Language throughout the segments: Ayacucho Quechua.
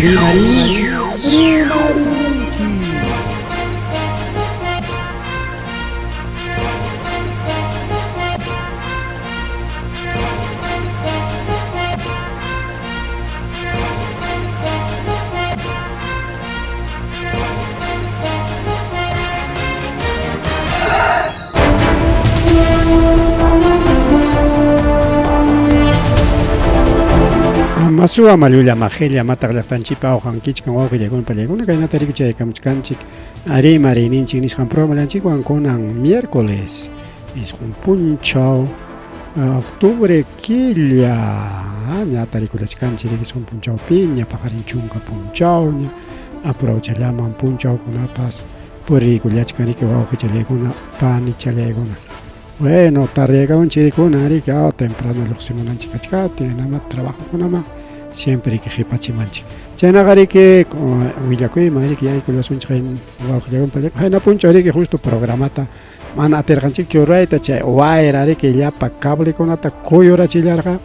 Rimarinchik, rimarinchik. Masuwa mallulla majilla mataq llaqtanchikpa awqankichkan wawqillaykuna pallaykuna kaynata riki chayakamuchkanchik rimariyninchik nisqan programallanchikwan kunan miércoles isqun punchaw octubre killa ña tarikullachkanchik riki isqun punchawpiña paqarin chunka punchawña apurawchallaman punchawkunapas Puriykullachkan riki wawqichallaykuna, panichallaykuna. Bueno, tardeyakamunchik rikuna riki, ah, temprano lluqsimunanchik kachkaptin, hinama trabajokunaman siempre riki qipachimanchik. Chaynaqa riki willakuyman riki yaykullasunchik wawqillaykuna panillaykuna. Qayna punchaw riki justo programata mana atirqanchikchu rurayta chay wayra riki llapa cablekunata kuyurachillarqa.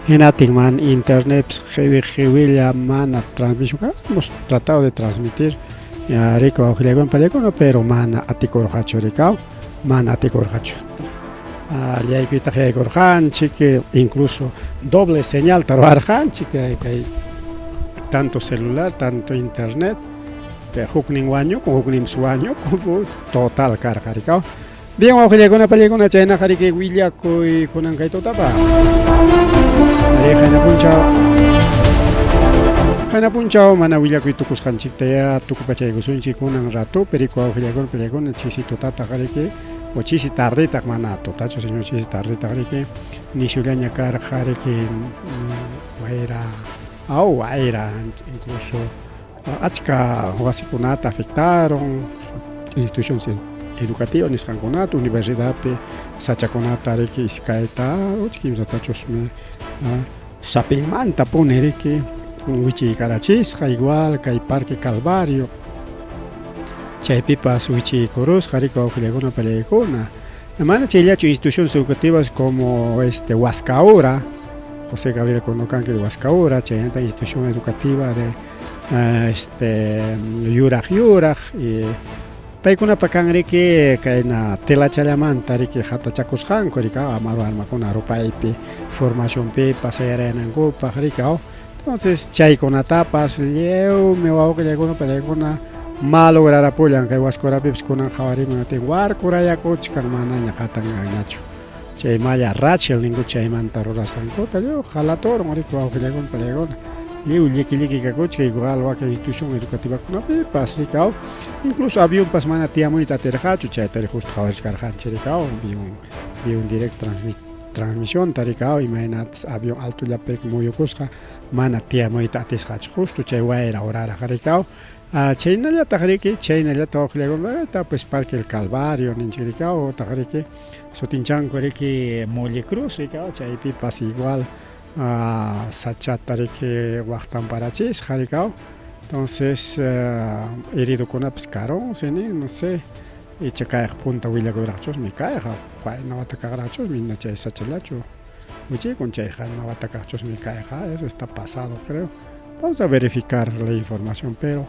Hinatin man internetpis qiwi qiwilla mana transmisión hemos tratado de transmitir riki wawqillaykuna pallaykuna pero mana atikurqachu rikaw mana atikurqachu yaykuytaq yaykurqanchik incluso doble señalta ruwarqanchik kay tanto celular tanto internet huknin wañukun hukninpas wañukun total karqa rikaw Bien, wawqillaykuna pallaykuna chaynaqa riki willakuy kunan kay tutapa. Ari qayna punchaw. Qayna punchaw mana willakuy tukusqanchikta ya tukupachaykusunchik kunan ratupi riku wawqillaykuna pallaykuna chisi tutataq riki o chisi tardetaq mana tutachu señor chisi tardetaq riki nishullaña karqa riki wayra aw wayra incluso Achka wasikunata afectaron, instituciones educativas nisqankunata, universidadpi sachakunata riki iskayta kimsatachusmi sapinmantapuni riki wichiykarachisqa igual kay Parque Calvario chaypipas wichiykurusqa riki wawqillaykuna pallaykuna. Mana chayllachu instituciones educativas como este Huascaura, José Gabriel Condorcanqui de Huascaura, chaymanta institución educativa de este yuraq yuraq y paykunapa kan riki kayna telachallamanta riki hatachakusqanku riki amaru armakuna rupaypi formacionpipas sayarayanankupaq riki entonces chaykunatapas lliwmi wawqillaykuna pallaykuna malograrapullan kay Huascurapipis kunan qhawarimun atin warkurayakuchkan manaña hatanqanñachu chay malla Rachel ninku chaymanta rurasqankuta lliw jalaturun riki wawqillaykuna pallaykuna lliw lliki lliki kakuchka igual wakin institución educativakunapipas riki aw incluso avionpas mana tiyamuyta atirqachu chaytari justo qhawariskarqanchik riki aw vi un vi un directo transmit transmisionta riki aw imaynatas avión altollapi muyukusqa mana tiyamuyta atisqachu justo chay wayra uraraq riki aw Chaynallataq riki, chaynallataq waqllakunata pues Parque El Calvario ninchik riki, utaq riki sutinchanku riki Molle Cruz riki, chaypipas igual sachata riki waqtanparachisqa riki, entonces heridokunapas karunsi nin, no sé, icha kayqa punta willakuyraqchusmi kayqa, qayna wata kaqraqchusmi na chay sachallachu wichiykun chay qayna wata kaqchusmi kayqa, eso está pasado creo. Vamos a verificar la información, pero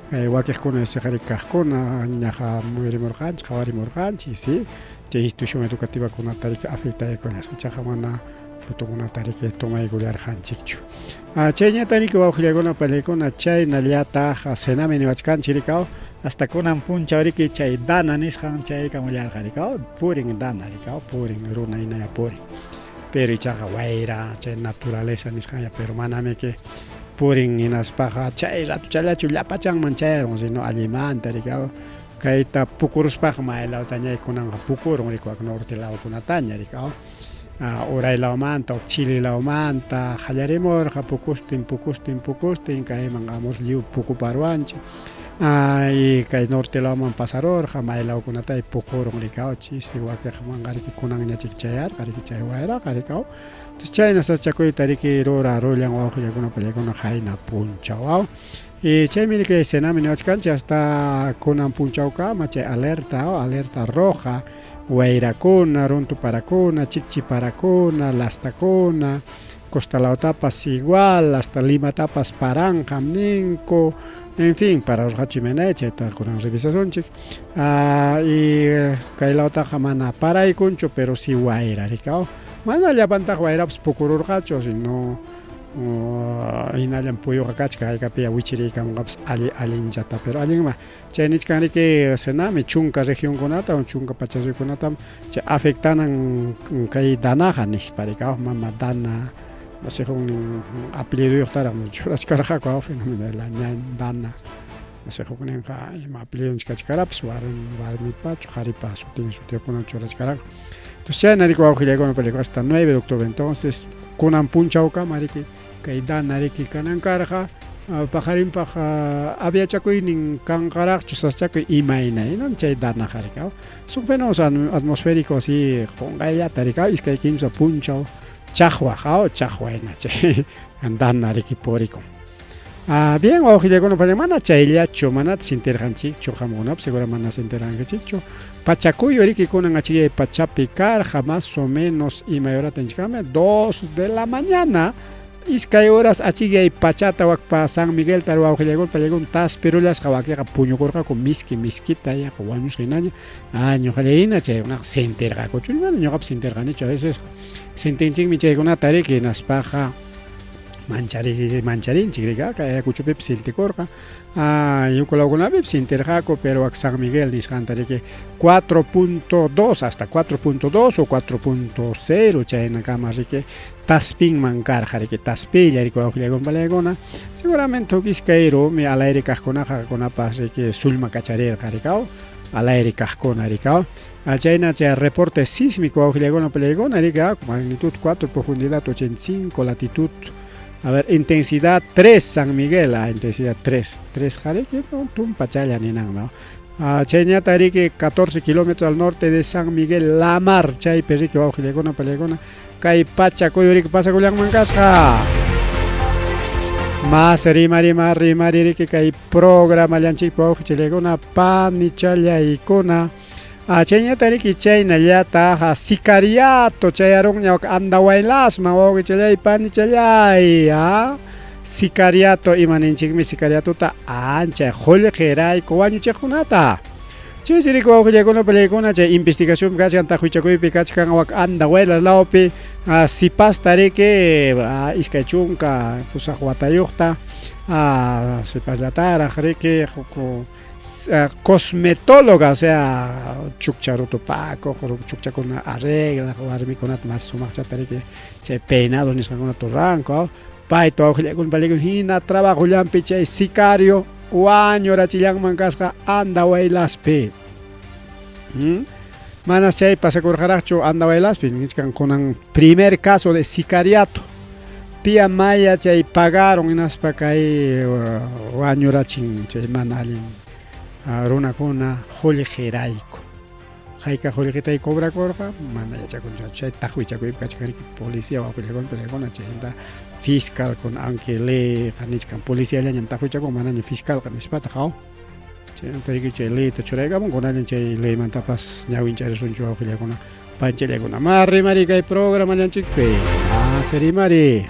kay wakiqkuna siqari kaqkuna ñaqa muyurimurqanchik, qhawarimurqanchik, sí, chay institución educativakunata riki afectaykullasqa, ichaqa mana fotokunata riki tomaykullarqanchikchu. Chayñata riki wawqillaykuna pallaykuna chaynallataq cenami niwachkanchik rikaw, hasta kunan punchaw riki chay dana nisqan chaykamullarqa rikaw, purin dana rikaw, purin runa hinalla purin. Pero ichaqa wayra chay naturaleza nisqanya pero manamiki purin hinaspaqa chay ratuchallachu llapachanman chayarun sino allimanta riki kayta pukuruspaqa maylawtañay kunanqa pukurun riki wak norte lawkunataña riki uray lawmanta Chile lawmanta qallarimurqa pukustin pukustin pukustin kayman hamus lliw pukuparuwanchik y kay norte lawman pasarurqa may lawkunatay pukurun rikaw chisi wakiqmanqa riki kunanñachik chayarqa riki chay wayraqa rikaw entonces chayna sasachakuyta riki rura rullan wawqillakuna pallaykuna qayna punchaw aw y chaymi riki cenami niwachkanchik hasta kunan punchawkama chay alerta alerta roja wayrakuna runtu parakuna chikchi parakuna lastakuna. Costa lawtapas igual, hasta Limatapas paranqam ninku. En fin, pararurqachu imaynay chayta kunan revisasunchik. Y kay lawtaqa mana paraykunchu, pero si wayra rikaw. Mana llapantaq wayrapas pukururqachu, sino hinallam puyuqa kachkan haykapiya wichiriykamunqapas alli allinchata, pero allinma. Chay nichkan riki Senami chunka regionkunata o chunka pachasuykunatam chay afectanan kay danaqa nispa rikaw mama dana no sé huknin apelliduyuqtaraq churachkarqaku fenomenal dana no sé hukninqa ima apellidunchik kachkarapas warmipachu qharipa sutin sutiyuqkuna churachkaraku. Entonces chayna riki wawqillaykuna pallaykuna hasta 9 de octubre entonces kunan punchawkama riki kay dana riki kanan karqa paqarinpaq aviachakuynin kanqaraqchu sasachakuy imayna hinam chay danaqa rikaw son fenómenos atmosféricos así qunqayllata rikaw iskay kimsa punchaw chaqwaq aw chaqwa hina chay dana riki purikun. Bien wawqillaykuna paña mana chayllachu manata sintirqanchikchu qamkunapas seguro mana sintirqankichikchu pachakuyu riki kunan achikyay pachapi karqa más o menos imay horata ninchikami 2 de la mañana iskay horas achikyay pachata wakpa San Miguelta wawqillaykuna pallaykuna taspirullasqa wakiqa puñukurqaku miski miskita yaqa wañusqa hinaña ñuqallay hina chaykunaqa sintirqakuchu mana ñuqapas sintirqanichu a veces sintinchikmi chaykunata riki hinaspaqa manchari mancharinchik riki kay Ayacuchopipis siltikurqa yukulawkunapipis sintirqaku pero wak San Miguel nisqanta riki 4.2 hasta 4.2 o 4.0 chaynakama riki taspinman karqa riki taspilla riki wawqillaykuna palaykuna seguramente huk iskay rumi al aire kaqkunaqa kunapas riki sullma kacharirqa rikaw al aire kaqkuna rikaw chayna chay reporte sísmico wawqillaykuna palaykuna riki magnitud 4 profundidad 85 latitud a ver intensidad 3 San Miguel intensidad 3 3 riki tumpa challa ninan no chayñata riki 14 kilómetros al norte de San Miguel La Mar chaypi riki wawqillaykuna palaykuna kay pacha kuyuriki pasakullanman kasqa mas rima rima rimari riki kay programallanchikpi wawqichallaykuna panichallaykuna chayñata riki chaynallataq sicariato chayarunña Andahuaylasman wawqichallay panichallay sicariato ima ninchikmi sicariatota ancha qullqirayku wañuchiqkunata chaysi riki wawqillaykuna pallaykuna chay investigación kachkan taqwichakuypi kachkan wak Andahuaylas lawpi sipasta riki 28 watayuqta sipasllataraq riki huk cosmetóloga, o sea, chukcha rutupakuq, chukchakuna arreglaq, warmikunata mas sumaqchata riki chay peinados nisqankunata ruranku payta wawqillaykuna pallaykuna hina trabajollanpi chay sicario wañurachillanman kasqa Andahuaylaspi. Manas chay pasakurqaraqchu Andahuaylaspi nichkan kunan primer caso de sicariato pia maya chay pagaron hinaspa kay wañurachin chay mana allin runakuna qullqirayku hayka qullqitay cobrakurqa mana yachakunchu chay taqwichakuypi kachkan riki policía wawqillaykuna palaykuna chayta fiscal con aunque leyqa nichkan policiallañam taqwichakun manaña fiscalqa nispataq aw chaymanta riki chay leyta churaykamun kunallan chay leymantapas ñawincharisunchu wawqillaykuna panchallaykuna ma rimari kay programallanchikpi rimari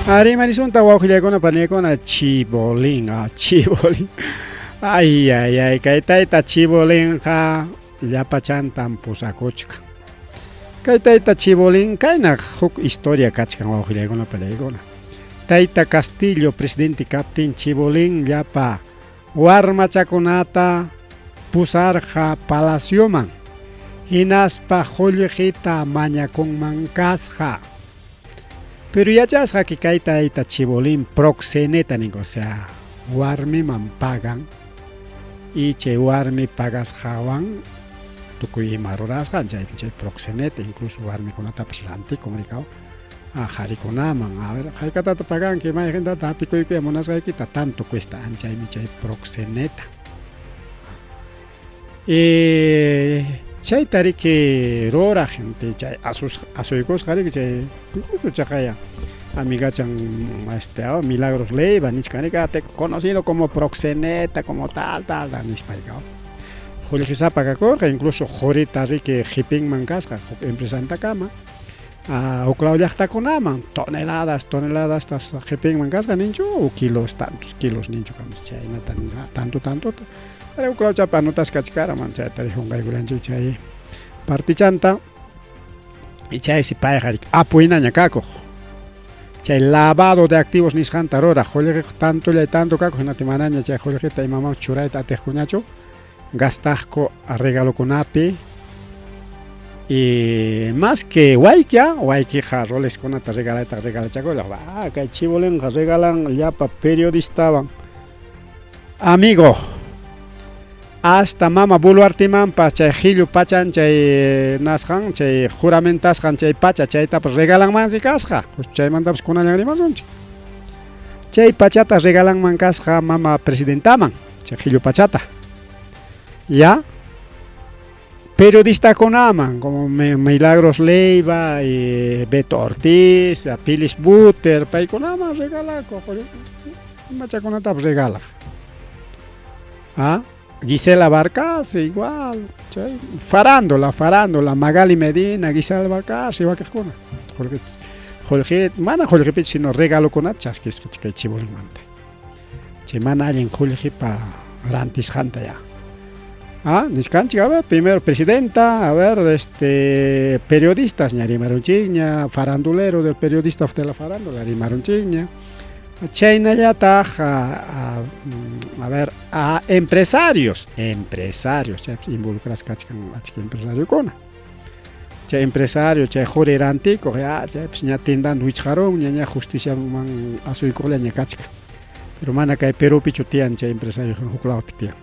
rimarisunta wawqillaykuna paniykuna chibolín chibolín ay ay ay kay tayta chibolinqa llapachantam pusakuchkan kay tayta chibolín kayna huk historia kachkan wawqillaykuna palaykuna tayta Castillo presidente kaptin chibolín llapa warmachakunata pusarqa palacioman hinaspa qullqita mañakunman kasqa pero yachasqa que kay tayta chibolín proxeneta ninku o sea warmiman pagan y chay warmi pagasqawan tukuy ima rurasqan chaypi chay proxeneta incluso warmikunatapas rantikun rikaw qharikunaman a ver haykatata paganki mayqintata hapikuykuya munasqaykita tanto cuesta anchaymi chay proxeneta chayta riki ruraq gente chay asuykusqa riki chay incluso chaqaya amigachan Milagros Leiva nichkan riki te conocido como proxeneta como tal tal nispa rikaw qullqisapa kakurqa incluso qurita riki qhipinman kasqa huk empresantakama. Huklaw llaqtakunaman toneladas toneladastas qipinman kasqa ninchu o kilos tantos kilos ninchu kamas chaynata tanto tantota pero huklaw chapa anotasqa kachkara mana chayta riqunqaykullanchik chay partichanta y chaysi payqa apu hinaña kakuq chay lavado de activos nisqanta ruraq qullqiqa tantollay tanto kakuq hinaptin manaña chay qullqita imamanpas churayta atiqkuñachu gastaqku regalokunapi y más que waykia waykiqa Rolexkunata regalaytaqa regalachakullaq ah kay chibolinqa regalan llapa periodistawan amigo hasta mama Boluartemanpas chay qhillu pachan chay nasqan chay juramentasqan chay pacha chaytapas regalanmansi kasqa chaymantapas kunallan rimasunchik chay pachata regalanman kasqa mama presidentaman chay qhillu pachata ya periodistakunaman como Milagros Leiva y Beto Ortiz, Pilis Buter, paykunaman regalakuq imachakunatapas regalaq. ¿Ah? Gisela Barcalce igual, chay farándula, farándula, Magali Medina, Gisela Barcalce wakiqkuna. Qullqi qullqi mana qullqipichu sino regalokunata chaskisqa chay chibolinmanta. Chay mana allin qullqipa rantisqanta ya. Ah, nichkanchik, a ver, primero presidenta, a ver, este, periodistas ña rimarunchikña, farandulero del periodista de la farándula rimarunchikña. Chaynallataq, a, a ver, a empresarios, empresarios, chaypis involucrasqa kachkan achka empresariokuna. Chay empresario, chay quri rantikuq, ya chaypis ña tiendanta wichqarunña, ña justiciaman asuykuqllaña kachkan. Pero mana kay Perupichu tiyan chay empresario, huk lawpi tiyan.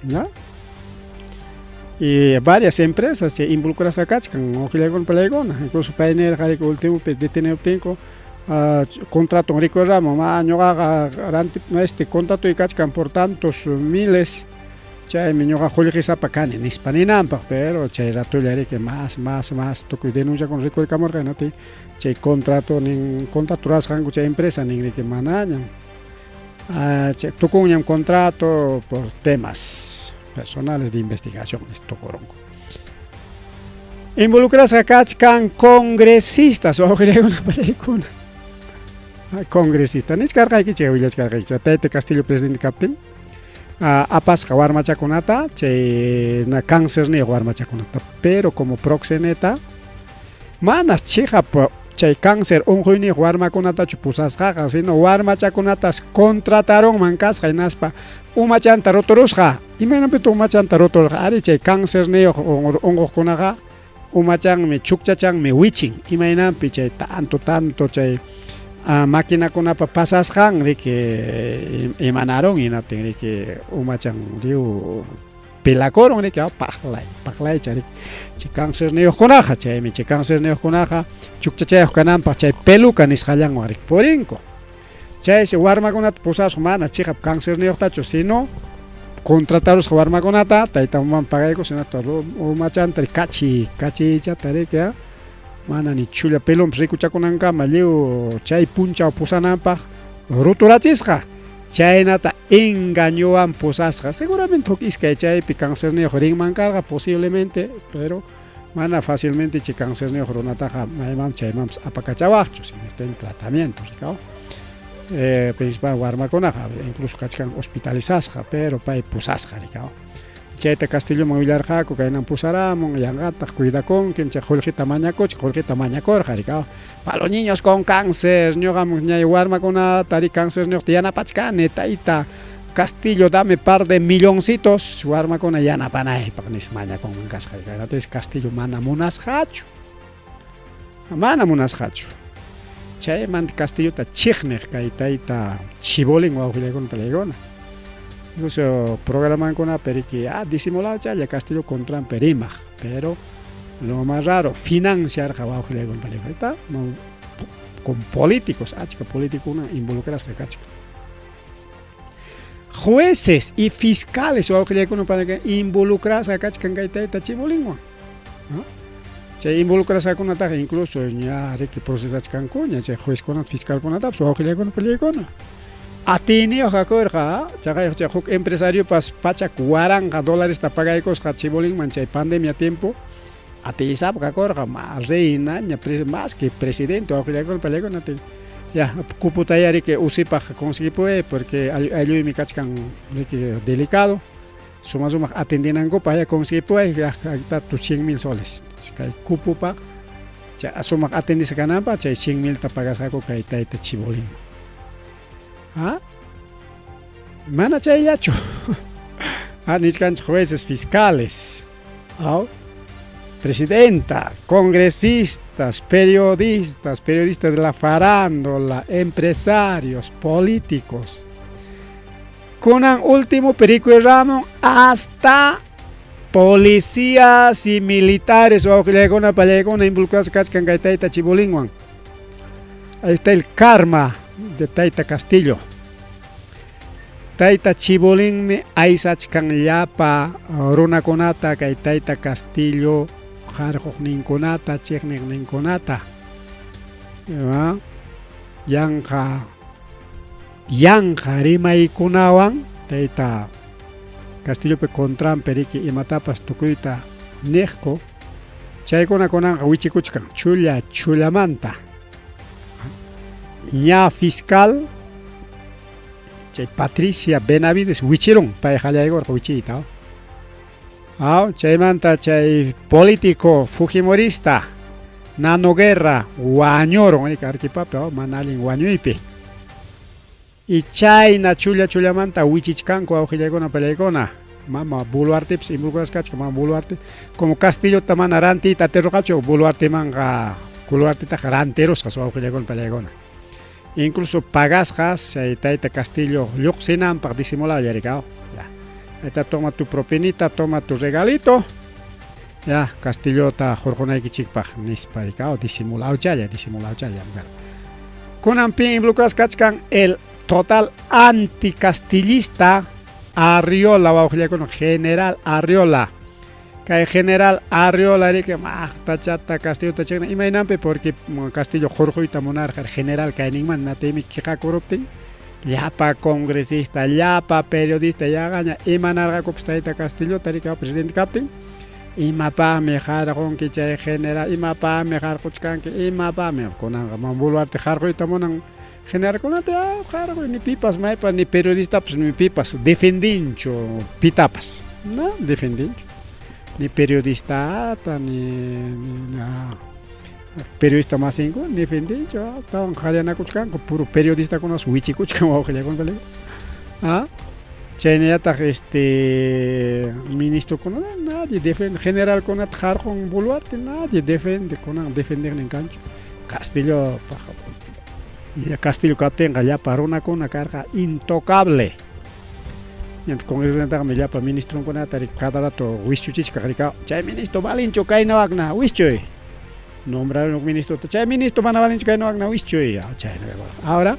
¿Ya? Y varias empresas chay involucrasqa kachkan, uqllaykuna palaykuna, incluso pay nirqa últimopi deteniptinku contraton rikurramun, ma ñuqaqa ranti este contratoy kachkan por tantos miles, chaymi ñuqa qullqisapa kani nispa ninanpaq, pero chay ratolla riki más, más, más tukuy denunciakuna rikurkamurqa hinaptin chay contrato nin contrato rurasqanku chay empresa nin riki manañam tukunñam contrato por temas personales de investigación nispa tukurunku. Involucrasqa kachkan congresistas wawqillaykuna pallaykuna. Congresista nichkarqaykichik willachkarqaykichik tayta Castillo presidente kaptin apasqa warmachakunata chay na cancerniyuq warmachakunata pero como proxeneta manas chiqap chay cáncer unquyniyuq warmakunatachu pusasqaqa sino warmachakunatas contratarunman kasqa hinaspa umachanta ruturusqa. Imaynanpitaq umachanta ruturqa? Ari chay cancerniyuq unquqkunaqa umachanmi chukchachanmi wichin imaynanpi chay tanto tanto chay maquinakunapa pasasqan riki imanarun hinaptin riki umachan lliw pelakurun riki paqlay paqlaycha riki chay cancerniyuqkunaqa chaymi chay cancerniyuqkunaqa chukchachayuq kananpaq chay peluca nisqallanwan riki purinku. Chaysi warmakunata pusasqa mana chiqap cancerniyuqtachu sino contratarusqa warmakunata tayta maman pagaykusqa hinaspa umachanta kachi kachichata riki mana ni chulla pelonpas rikuchakunankama lliw chay punchaw pusananpaq ruturachisqa chaynata engañowan pusasqa seguramente huk iskay chaypi cancerniyuq rinman karqa posiblemente pero mana fácilmente chay cancerniyuq runataqa maymanpas chaymanpas apakachawaqchu si no está en tratamiento rikaw principal warmakunaqa incluso kachkan hospitalizasqa pero pay pusasqa rikaw chayta Castilloman willarqaku kaynan pusaramun yanqataq cuidakunkim chay qullqita mañakuchik qullqita mañakurqa rikaw pa los niños con cáncer ñuqam ñay warmakunata ri cancerniyuqta yanapachkani tayta Castillo dame par de milloncitos warmakuna yanapanaypaq nispa mañakunman kasqa rikaw Castillo mana munasqachu mana munasqachu chaymanta Castillota chiqniq kay tayta Chibolín wawqillaykuna palaykuna incluso programankunapi riki disimulado chaylla Castillo contranpi rimaq pero lo más raro financiarqa wawqillaykuna palaykuna con políticos achka políticokuna involucrasqa kachkan jueces y fiscales wawqillaykuna palaykuna involucrasqa kachkan kay tayta Chibolinwan chay involucrasqakunataqa incluso ña riki procesachkankuña chay juezkunata fiscalkunatapas wawqillaykuna palaykuna atiyniyuq kakurqa chaqay chay huk empresariopas pachak waranqa dolaresta pagaykusqa Chibolinman chay pandemia tiempo. Atiysapa kakurqa ma reinaña más que presidente wawqillaykuna payllaykuna ya cupotaya riki usipaq conseguipuway porque aylluymi kachkan riki delicado suma sumaq atendinankupaq ya conseguipuway ya ta tu 100 mil soles kay cupopaq chay sumaq atendisqa kananpaq chay 100 milta pagasqaku kay tayta Chibolín. ¿Ah? Mana chayllachu. Ah, nichkanchik jueces fiscales. Aw? Presidenta, congresistas, periodistas, periodistas de la farándula, empresarios, políticos. Kunan último Perico y Ramón hasta policías y militares wawqillaykuna pallaykuna involucrados kachkan kay tayta Chibolinwan. Ahí está el karma de Tayta Castillo. Tayta Chibolinmi aysachkan llapa runakunata kay Tayta Castillo harquqninkunata, chiqniqninkunata. Yanqa yanqa rimaykunawan Tayta Castillopi contranpi riki imatapas tukuyta niqku. Chaykuna kunanqa wichikuchkan chulla chullamanta. Ña fiscal chay Patricia Benavides wichirun pay qallaykurqa wichiyta. Aw, chaymanta chay político fujimorista Nano Guerra wañurun Arequipapi mana allin wañuypi. Y chayna chulla chullamanta wichichkanku wawqillaykuna pallaykuna. Mama Boluartepas involucrasqa kachkan mama Boluarte. Como Castillota mana rantiyta atirurqachu Boluartemanqa Boluartetaqa rantirusqas wawqillaykuna pallaykuna. Incluso pagasqas chay tayta Castillo lluqsinanpaq disimulado yarikao. Ya. Ahí toma tu propinita, toma tu regalito. Ya, Castillota hurqunaykichikpaq nispa rikao disimulado challa, disimulado challa. Kunan pin involucrasqa kachkan el total anticastillista Arriola wawqillaykuna general Arriola. Kay general Arriola riki maqtachata Castillota chikna imaynanpi porque Castillo hurquyta munarqa general kayninman nataymi kiqakuruptin llapa congresista, llapa periodista yaqaña imanarqakupas tayta Castillota riki presidente kaptin imapaqmi harqunki chay general, imapaqmi harquchkanki, imapaqmi kunanqa man Boluarte harquyta munan generalkunata harquy ni pipas maypas ni periodistapas ni pipas defendinchu pitapas, no defendinchu ni periodistata ni, ni periodista masinku defendinchu astawan qallanakuchkanku puro periodistakunas wichikuchkan wawqillaykuna ah chaynallataq este ministrokuna nadie defiende generalkunata harqun Boluarte nadie defiende kunan defendeqnin kanchu Castillo Castillo kaptinqa llapa runakuna karqa intocable. Congresotaqmi llapa ministronkunata cada rato wischuchichkaq rika chay ministro valinchu kayna wakna wischuy. Nombraron un ministro, chay ministro mana valinchu kayna wakna wischuy. Chayna ahora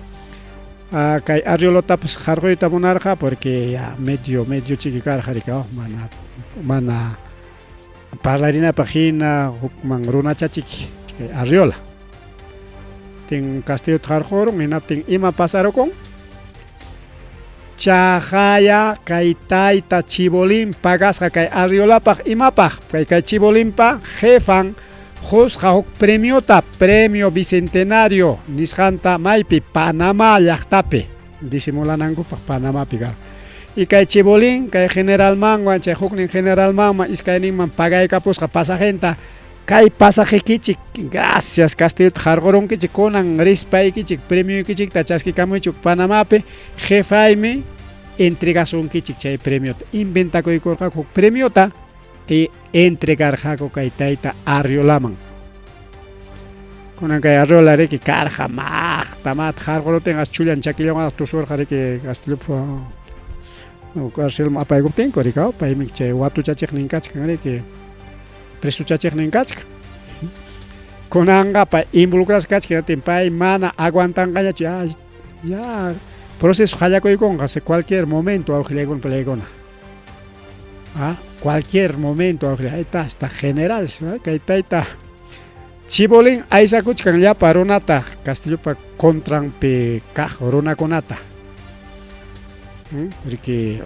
kay Arriolotapas harquyta munarqa porque ya medio medio chiki karqa rika mana mana parlarinapaq hina hukman runachachik kay Arriola. Tin Castillota harqurun hinaptin ima pasarukun chaqaya kay tayta Chibolín pagasqa kay Arriolapaq imapaq kay kay Chibolinpa jefan qusqa huk premiota premio bicentenario nisqanta maypi Panamá llaqtapi disimulanankupaq Panamapi karqa y kay Chibolín kay generalmanwan chay huknin generalmanman iskayninman pagaykapusqa pasajenta kay pasajekichik gracias Castillota harqurunkichik kunan rispaykichik premioykichikta chaskikamuychik Panamapi jefaymi entregasunkichik chay premiota inventakuykurqaku huk premiota y entregarqaku kay tayta Arriolaman. Kunan kay Arriola riki karqa maqta maqta harquruptin as chullan chakillawanraq tusurqa riki Castillopa carcelman apaykuptinku riki paymi chay watuchachiqnin kachkan riki presochachiqnin kachkan. Kunanqa pay involucrasqa kachkan hinaptin pay mana aguantanqañachu ya ya proceso qallakuykunqa cualquier momento wawqillaykuna pallaykuna. Ah, cualquier momento wawqillay ahí hasta general kay tayta Chibolín aysakuchkan llapa runata Castillopa contranpi kaq runakunata. Porque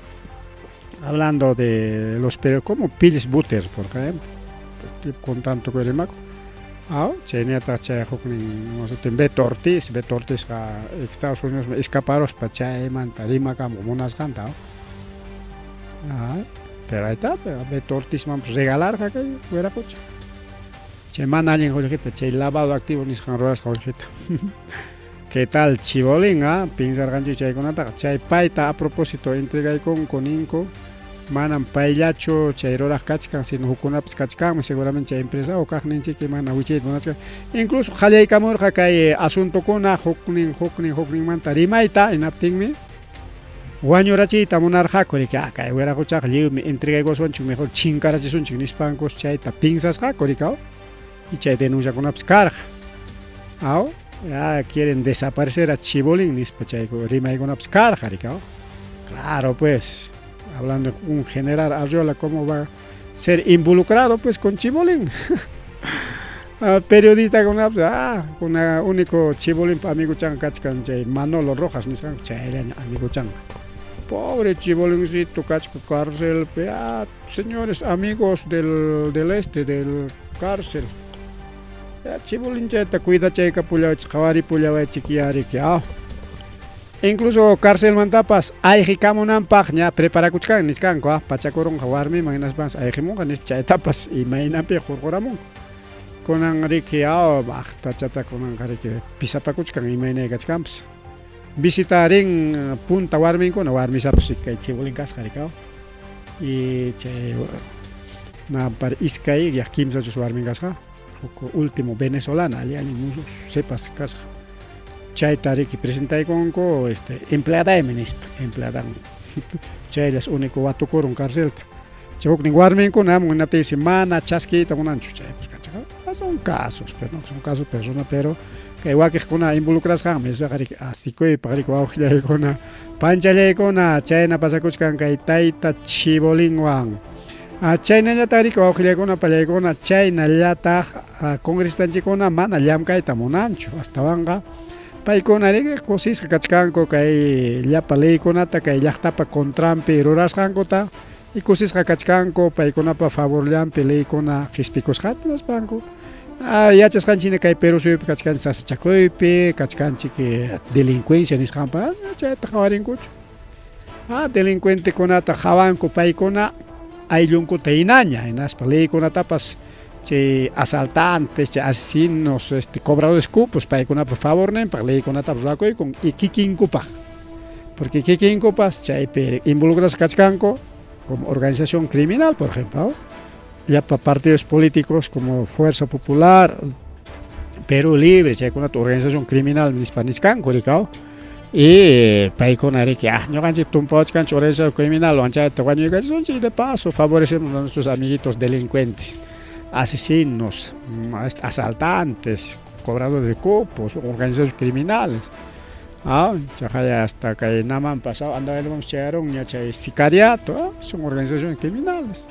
hablando de los pero como Pils Butter, por ejemplo, Con tukuy rimakuq. Aw, chaynataq chay huknin sutin Beto Ortiz, Beto Ortizqa Estados Unidosman escaparuspa chaymanta rimakamuq munasqanta. Aw, pero ahí está, Beto Ortizmanpas regalarqa kay wiraqucha. Chay mana allin qullqita, chay lavado activo nisqan rurasqa qullqita. ¿Qué tal Chibolín? Ah? Pinsarqanchik chaykunataqa. Chay payta a propósito entregaykunku ninku, manam payllachu chay ruraq kachkan, sino hukkunapas kachkanmi seguramente chay empresa o kaqninchik mana wichayta munachkan. Incluso qallaykamurqa kay asuntokuna huknin huknin hukninmanta rimayta, hinaptinmi wañurachiyta munarqaku, riki, ah, kay wiraquchaqa lliwmi entregaykuwasunchik, mejor chinkarachisunchik nispankus chayta pinsasqaku, riki, y chay denunciakunapas karqa. Aw, ya quieren desaparecer a Chibolín nispa chay rimaykunapas karqa, riki, aw. Claro, pues, hablando un general Arriola, ¿cómo va a ser involucrado pues con Chibolín? Periodista kunapas, ah, kuna único Chibolinpa amiguchan kachkan chay Manolo Rojas nisqanku, chayllaña amiguchanqa. Pobre Chibolincito kachka carcelpi, ah, señores amigos del, del este, del cárcel. Ya, Chibolinchayta cuidachaykapullawaychik, qhawaripullawaychik ya riki, ah. Incluso carcelmantapas ayqikamunanpaq ña preparakuchkan nichkanku, ah, pachakurunqa warmiman hinaspapas ayqimunqa nispa chaytapas imaynanpi hurquramunku. Kunan riki, ah, maqtachata kunanqa riki pisapakuchkan imaynay kachkanpas. Visitarin punta warminkuna, warmisapas riki kay Chibolín kasqa riki, ah. Y chay nampar iskay yaq kimsachus warmin kasqa, huk último venezolana, alli allin musuq sepas kasqa. Chayta riki presentaykunku este empleadaymi nispa, empleadan. Chayllas único watukurun carcelta. Chay huknin warminkuna hamun hinaptinsi mana chaskiyta munanchu chaypas kachaqa. Son casos, pero no son casos persona, pero kay wakiqkuna involucrasqanmi, esaqa riki asikuypaq riki wawqillaykuna, panchallaykuna, chayna pasakuchkan kay tayta Chibolinwan. Chaynallataq riki wawqillaykuna, pallaykuna, chaynallataq congresistanchikkuna mana llamkayta munanchu, astawanqa paykuna riki kusisqa kachkanku kay llapa leykunata kay llaqtapa contranpi rurasqankuta y kusisqa kachkanku paykunapa favorllanpi leykuna qispikusqanta nispanku. Yachasqanchik hina kay Perú suyupi kachkanchik sasachakuypi, kachkanchik delincuencia nisqanpa, chayta qhawarinkuchu. Delincuentekunata qhawanku paykuna ayllunkuta hinaña, hinaspa leykunatapas chay asaltantes, chay asesinos, este cobradores cupos paykunapa favorninpaq leykunatapas ruwakuykun y kikinkupaq. Porque kikinkupas chaypi involucrasqa kachkanku como organización criminal, por ejemplo, llapa partidos políticos como Fuerza Popular, Perú Libre, chaykunata organización criminal nispa nichkanku, rikaw. Y paykuna riki, ah, ñuqanchik tumpawachkanchik organización criminal, chayta wañuykachisunchik y de paso favorecemos a nuestros amiguitos delincuentes, asesinos, asaltantes, cobradores de cupos, organizaciones criminales. Ah, chaqaya hasta kay naman pasado Andahuaylamanpas chayarunña chay sicariato, ah, son organizaciones criminales.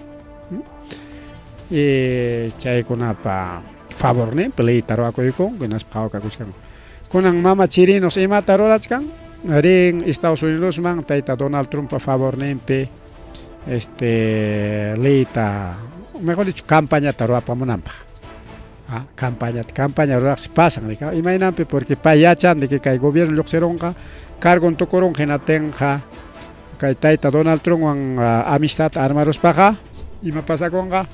Y chaykunapa favorninpi leyta ruwakuykunku hinaspa qhawakakuchkanku. Kunan mama Chirinos imata rurachkan? Rin Estados Unidosman tayta Donald Trumppa favorninpi este leyta, mejor dicho, campañata ruwapamunanpaq. Ah, campañata, campaña ruraqsi pasan, rika. Imaynanpi? Porque pay yachan de que kay gobierno lluqsirunqa, cargon tukurunqa hinaptinqa kay tayta Donald Trumpwan amistad armaruspaqa ima pasakunqa?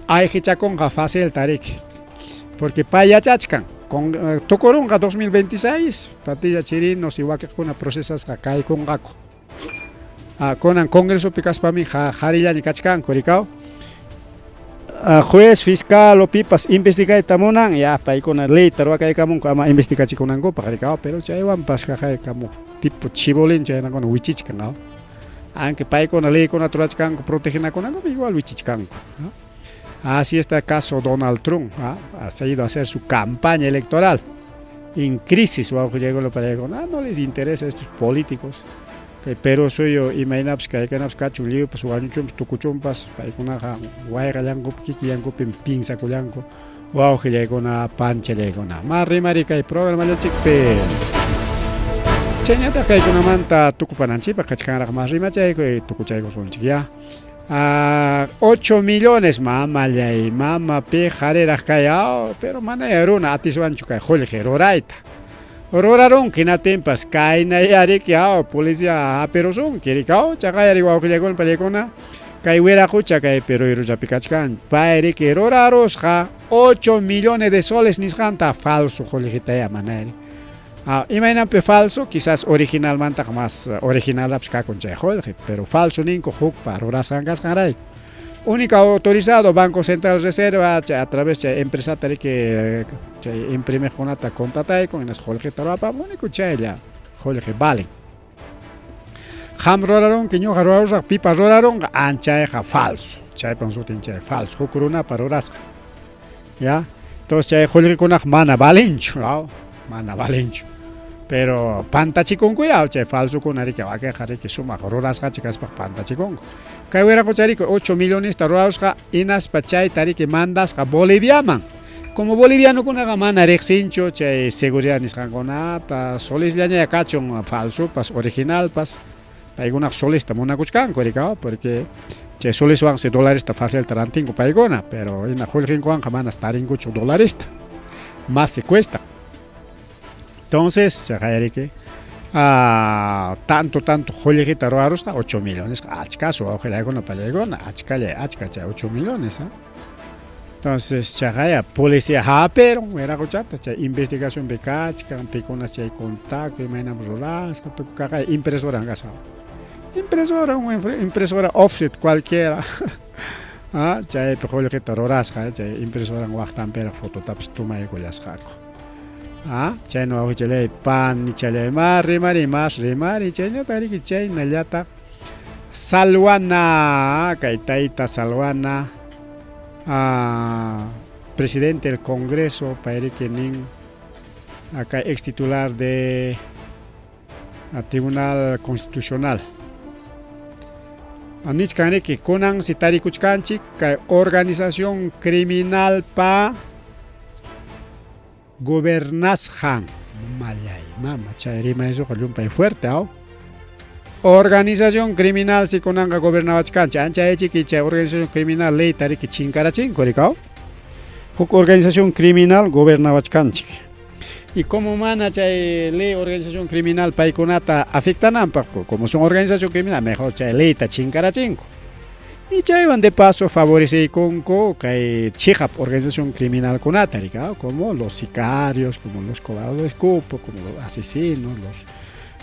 Ayqichakunqa facilta riki. Porque pay yachachkan con tukurunqa 2026 Patricia Chirinos y wakiqkuna procesasqa kaykunqaku. Kunan congresopi kaspami qharillaña kachkanku rikaw. Juez, fiscal o pipas investigayta munan, ya paykuna leyta ruwakaykamunku ama investigachikunankupaq rikaw, pero chaywanpas kaqaykamu tipo Chibolín chaynakuna wichichkan, aw. Aunque paykuna leykunata rurachkanku protegenakunankupi igual wichichkanku. Así está el caso Donald Trump, ¿ah? Ha seguido a hacer su campaña electoral en crisis, para no les interesa a estos políticos. Kay Perú suyu imaynapas kaykunapas kachun lliwpas wañuchunpas tukuchunpas paykunaqa wayqallankupi kikillankupim pinsakullanku wawqillaykuna panchallaykuna. Ma rimari kay programallachikpi. Chaynataq kaykunamanta tukupananchikpaq kachkanraq mas rimachaykuy tukuchaykusunchik ya. 8 millones mamallay mama pi qariraq kay pero mana runa atiswanchu kay qullqi rurayta. Rurarunki hinatinpas kaynayariki policía hapirusunki riki chaqayari wawqillaykuna pallaykuna kay wiraqucha kaypi ruyruchapi kachkan payriki rurarusqa 8 millones de soles nisqanta falso qullqitaya manayari. Imaynanpi falso, quizás originalmantaqa más originalapas kakun chay qullqi, pero falso ninku hukpa rurasqan kasqanrayku. Único autorizado Banco Central Reserva chay a través chay empresata riki chay imprimiqkunata contrataykun hinaspa qullqita ruwapamun único chaylla qullqi valen. Qam rurarunki ñuqa rurarusaq pipas rurarunqa anchayqa falso, chaypam sutin chay falso huk runapa rurasqan. Ya, entonces chay qullqikunaqa mana valenchu, mana valenchu. Pero pantachikunkuya chay falsokuna riki wakinqa riki sumaq rurasqachik kaspaqa pantachikunku. Kay wiraqucha riki 8 millonesta rurarusqa hinaspa chayta riki mandasqa Boliviaman. Como bolivianokunaqa mana riqsinchu chay seguridad nisqankunata, solesllañaya kachun falsopas, originalpas, paykunaqa solesta munakuchkanku riki, porque chay soleswansi dolaresta facilta rantinku paykuna, pero hina qullqinkuwanqa manas tarinkuchu dolaresta, más se cuesta. Entonces, chaqay riki tanto tanto qullqita rurarusqa 8 millones, achkasu wawqillaykuna pallaykuna, achkallay achka chay 8 millones. Entonces chaqaya policía hapirun wiraquchata chay investigacionpi kachkan pikunas chay contacto imaynam rurasqa tukuy kaqay impresora kasqa. Impresora, impresora offset cualquiera. Chaypi qullqita rurasqa chay impresoran waqtanpiraq fototapas tomaykullasqaku. Chayna wawqichalay panichalay ma rimari mas rimari chaynata riki chaynallataq Salwana kay tayta Salwana presidente del Congreso payriki nin kay ex titular de Tribunal Constitucional. Nichkan riki kunansi tarikuchkanchik kay organización criminalpa gobernasqan. Mamallay mama chay rimaysuqa llumpay fuerte aw. Organización criminal si kunanqa gobernawachkanchik anchaychiki chay organización criminal leyta riki chinkarachinku riki aw. Huk organización criminal gobernawachkanchik. Y como mana chay ley organización criminal paykunata afectananpaq, como son organización criminal, mejor chay leyta chinkarachinku. Y chaywan de paso favoreceykunku kay chiqap organización criminalkunata riki, como los sicarios, como los cobradores de cupo, como los asesinos, los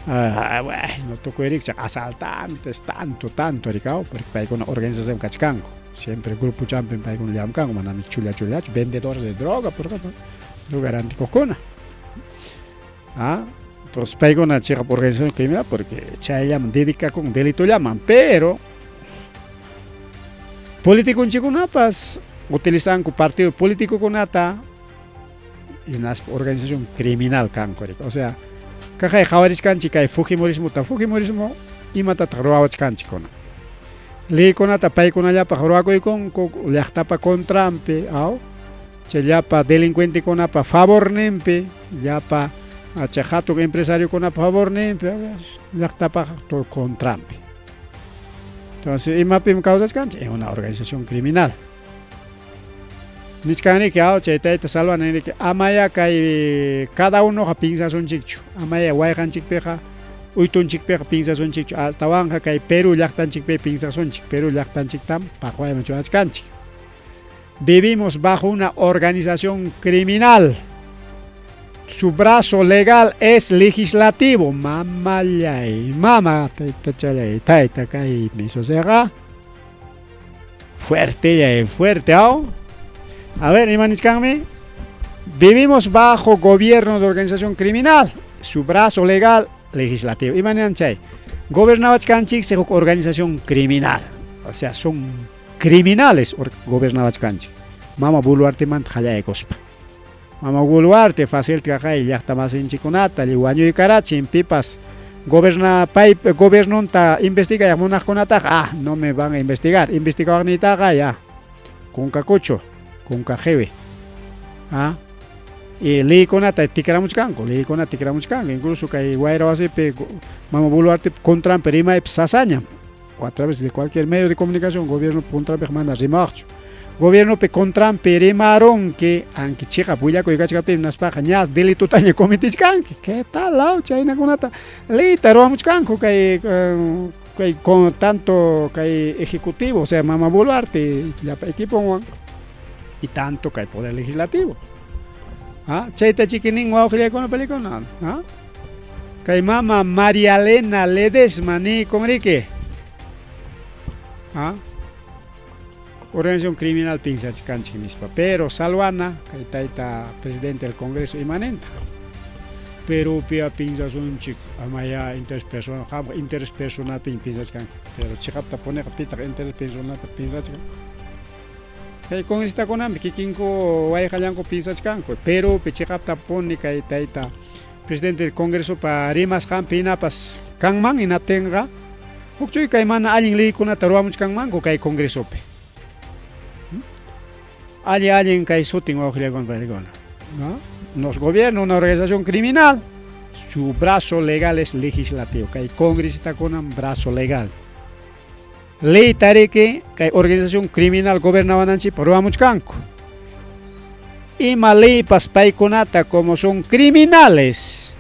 bueno, tukuy rikchaq asaltantes, tanto, tanto riki, porque paykuna organización kachkanku. Siempre grupo champin paykuna llamkanku, manami chulla chullachu, vendedores de droga, por ejemplo, droga rantikuqkuna. Entonces paykuna chiqap organización criminal porque chayllaman dedicakun delitollaman, pero politikunchikkunapas utilizanku partido políticokunata hinaspa organización criminal kanku riki. O sea, kaqay qhawarichkanchik kay fujimorismota, fujimorismo imatataq ruwawachkanchik kunan. Leykunata paykunallapaq ruwakuykunku llaqtapa contranpi, aw, chay llapa delincuentekunapa favorninpi, llapa chay hatun empresariokunapa favorninpi, llaqtapaq contranpi. Entonces, imapim kawsachkanchik en una organización criminal. Nichkanriki aw chay tayta Salwana niriki amaya kay cada unoqa pinsasunchikchu, amaya wayqanchikpiqa uytunchikpiqa pinsasunchikchu, astawanqa kay Perú llaqtanchikpi pinsasunchik, Perú llaqtanchiktam paqwayman churachkanchik. Vivimos bajo una organización criminal. Su brazo legal es legislativo. Mamallay, mama, taytachalay, tayta kaymi sucedqa. Fuerte, fuerte, aw. A ver, ima nichkanmi. Vivimos bajo gobierno de organización criminal. Su brazo legal legislativo. Ima ninan chay. Gobernawachkanchik huk organización criminal. O sea, son criminales gobernawachkanchik. Mama Boluartemanta qallaykuspa. Mama Boluarte fácil kaqay llaqta masinchikkunata wañuykarachin pipas goberna pay gobiernonta investigay munaqkunataqa no me van a investigar, investigawaqniytaqa ya kunkakuchu, kunkaqiwi. Y leykunata tikramuchkanku, leykunata tikramuchkanku, incluso kay wayra wasipi Mama Boluarte contranpi rimaypas sasañam. O a través de cualquier medio de comunicación gobierno contrapiqa mana rimawaqchu. Gobiernopi contranpi rimarunki, anki chiqap willakuy kachkaptin hinaspaqa ñas delitotaña cometechkanki. ¿Qué tal, aw? Chaynakunata leyta ruwamuchkanku kay kay con tanto kay ejecutivo, o sea, Mama Boluarte llapa equiponwan y tanto kay poder legislativo. ¿Ah? Chayta chikinin wawqillaykuna palikuna, ¿ah? Kay mama María Elena Ledesma niykun riki. ¿Ah? Organización criminal pinsachkanchik nispa. Pero Salwana, kay tayta presidente del Congreso imanintaq? Perupia pinsasunchik, amaya interés personal, qamqa interés personalpiña pinsachkanki. Pero chiqapta puniqa pitaq interés personalpi pinsachkan? Kay congresistakunampi kikinku wayqallanku pinsachkanku. Perupi chiqapta puni kay tayta presidente del Congresopa rimasqanpi hinapas kanman hinaptinqa hukchuy kay mana allin leykunata ruwamuchkanmanku kay Congresopi. Alli allin kay sutin wawqillaykuna paykuna. ¿No? Nos gobierna una organización criminal, su brazo legal es legislativo, kay congresistakunam brazo legal. Leyta riki kay organización criminal gobernawananchikpaq ruwamuchkanku. Ima leypas paykunata como son criminales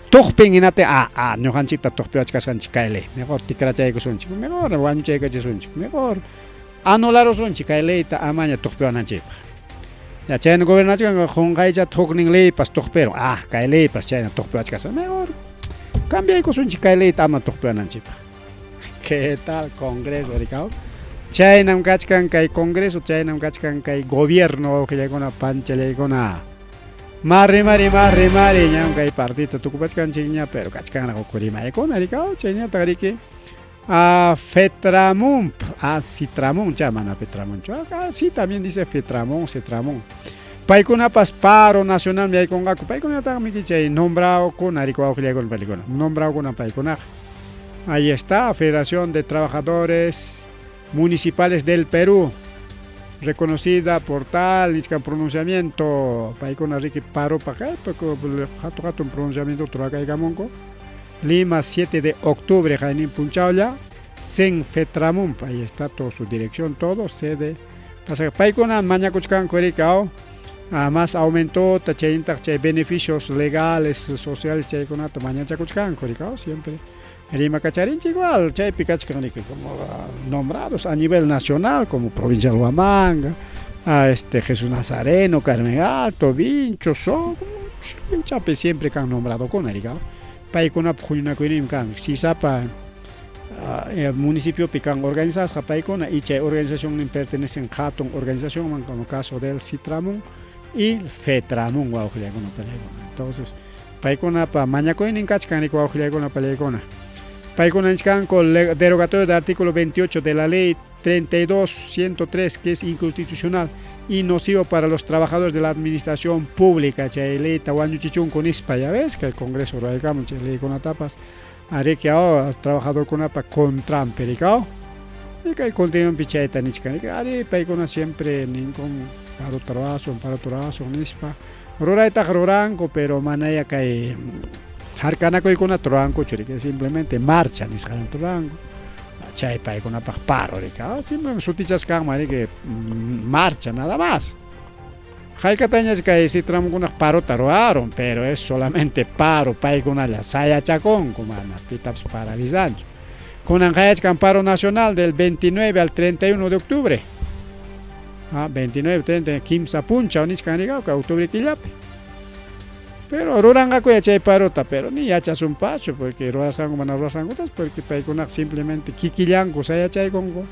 tuqpin hinaptin ah ah ñuqanchikta tuqpiwachkasqanchik kay ley mejor tikrachaykusunchik mejor wañuchaykachisunchik mejor anularusunchik kay leyta amaña tuqpiwananchikpaq. Ya chayna gobernachkan qunqaycha huknin leypas tuqpirun ah kay leypas chayna tuqpiwachkasqa mejor cambiaykusunchik kay leyta ama tuqpiwananchikpaq. ¿Qué tal Congreso, rikaw? Chaynam kachkan kay Congreso, chaynam kachkan kay gobierno, wawqillaykuna, panchallaykuna. Mari, mari, mari, mari, ñam kay partita tukupachkanchikña, pero kachkanraq huk rimaykuna, rikaw, chayñataq riki. A Fetramump, a Citramon, cha mana Fetramunchu, ah, sí también dice Fetramon, Citramon. Paykunapas paro nacional yaykunqaku, paykunataqmi chay nombraokuna, rikuy wawqillaykuna, paykuna, nombraokuna paykunaqa. Ahí está, Federación de Trabajadores Municipales del Perú, reconocida por tal nichkan pronunciamiento, paykuna riki paropa hatu hatun pronunciamiento rurakaykamunku. Lima 7 de octubre, qaynin punchawlla, Sen Fetramump, ahí está toda su dirección, todo, sede. Pasa paykuna mañakuchkanku rikaw, más aumentó chayntaq chay beneficios legales, sociales chaykunata mañachakuchkanku rikaw, siempre. Rimakacharinchik igual, chaypi kachkan riki como nombrados a nivel nacional, como provincia de Huamanga, a este Jesús Nazareno, Carmen Alto, Vincho, So, chapi siempre kan nombrado kuna rikaw. Paykunapa huñunakuyninmi kan, sisapa municipiopi kan organizasqa paykuna y chay organizacionnin pertenecen hatun organizacionman como caso del Citramon y Fetramon wawqillaykuna pallaykuna. Entonces, paykunapa mañakuynin kachkan riki wawqillaykuna pallaykuna. Paykuna nichkanku derogatorio del artículo 28 de la ley 32.103 que es inconstitucional y nocivo para los trabajadores de la administración pública. Chay leyta wañuchichunku nispa, ya ves que el Congreso ruraykamun chay leykunatapas ariki aw trabajadorkunapa contranpi rikaw. Y kay continuampi chayta nichkan ari paykuna siempre ninkun parota ruwasun, parota ruwasun nispa. Ruraytaqa ruranku, pero manaya kay harkanakuykunata rurankuchu riki, simplemente marcha nisqallanta ruranku. Chay paykunapaq paro riki, simplemente sutichaskanman riki marcha nada más. Haykatañach kay Citramunkunaq parota ruwarun, pero es solamente paro, paykunalla sayachakunku, mana pitapas paralizanchu. Kunan qayachkan paro nacional del 29 al 31 de octubre. Ah, 29, 30, kimsa punchaw nichkan rikaw kay octubre killapi. Pero ruranqakuya chay parota, pero ni yachasunpachu porque rurasqanku mana rurasqankutas porque paykunaqa simplemente kikillanku sayachaykunku,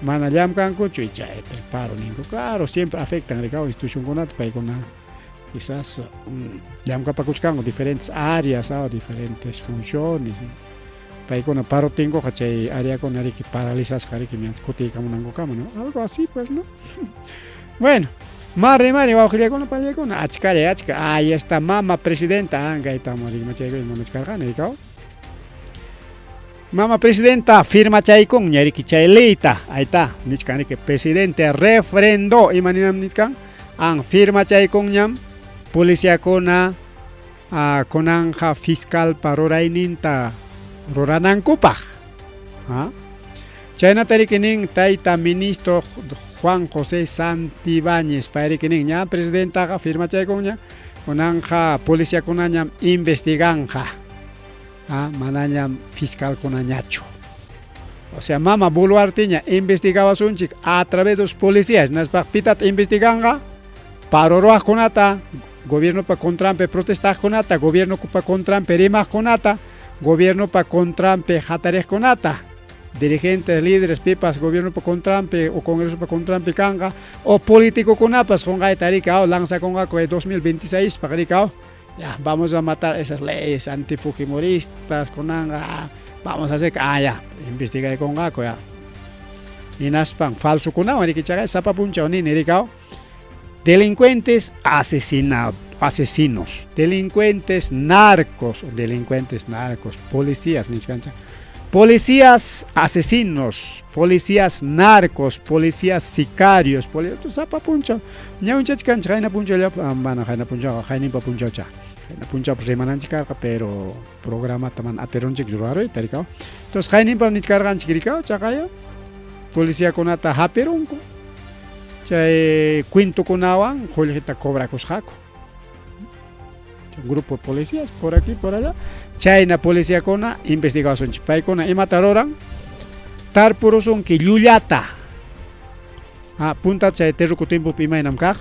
mana llamkankuchu y chayta paro ninku. Claro, siempre afectan rikaw institucionkunata paykuna quizás llamkapakuchkanku diferentes áreas, diferentes funciones. Paykuna paroptinkuqa chay áreakuna riki paralizasqa riki mientras kutiykamunankukama, ¿no? Algo así pues, ¿no? Bueno, mari mari wawqillaykuna pallaykuna achkalla achka. Ahí está mama presidenta, kaytam rimachaykuy munachkarqani rikaw. Mama presidenta firmachaykunña riki chay leyta, ahí está, nichkan riki presidente refrendó, ima ninam nichkan? An firmachaykunñam policiakuna kunanja fiscalpa rurayninta ruranankupaq. Chaynata riki nin tayta ministro Juan José Santibáñez, pay riki nin ña presidentaqa firmachaykunña, kunanqa policiakunañam investiganqa, ah, manañam fiscalkunañachu. O sea, mama Boluarteña investigawasunchik a través de los policías, hinaspa pitat investiganqa? Paro ruwaqkunata, gobiernopa contranpi protestaqkunata, gobiernopa contranpi rimaqkunata, gobiernopa contranpi hatariqkunata, dirigentes, líderes, pipas gobiernopa contranpi o congresopa contranpi kanqa, o politicokunapas qunqayta rikaw, lanzakunqaku 2026paq rikaw, ya, vamos a matar esas leyes antifujimoristas, kunanqa vamos a hacer, ah, ya, investigaykunqaku, ya. Hinaspan falsokunawan riki chaqay sapa punchaw nini rikaw, delincuentes asesinados, asesinos, delincuentes narcos, delincuentes narcos, policías nichkancha, policías asesinos, policías narcos, policías sicarios, sapa punchaw ñawinchachkanchik qayna punchawllapas, ah, mana qayna punchawqa qayninpa punchawcha, qayna punchawpas rimananchik karqa, pero programata mana atirunchik ruraruyta rikaw. Entonces qayninpam nichkarqanchik rikaw, chaqaya policiakunata hapirunku, chay cuentokunawan qullqita cobrakusqaku. Grupo de policías por aquí, por allá. Chayna policiakuna investigasunchik. Paykuna imata ruran? Tarpurusunki llullata. Ah, punta chay terruku tiempopi imaynam kaq?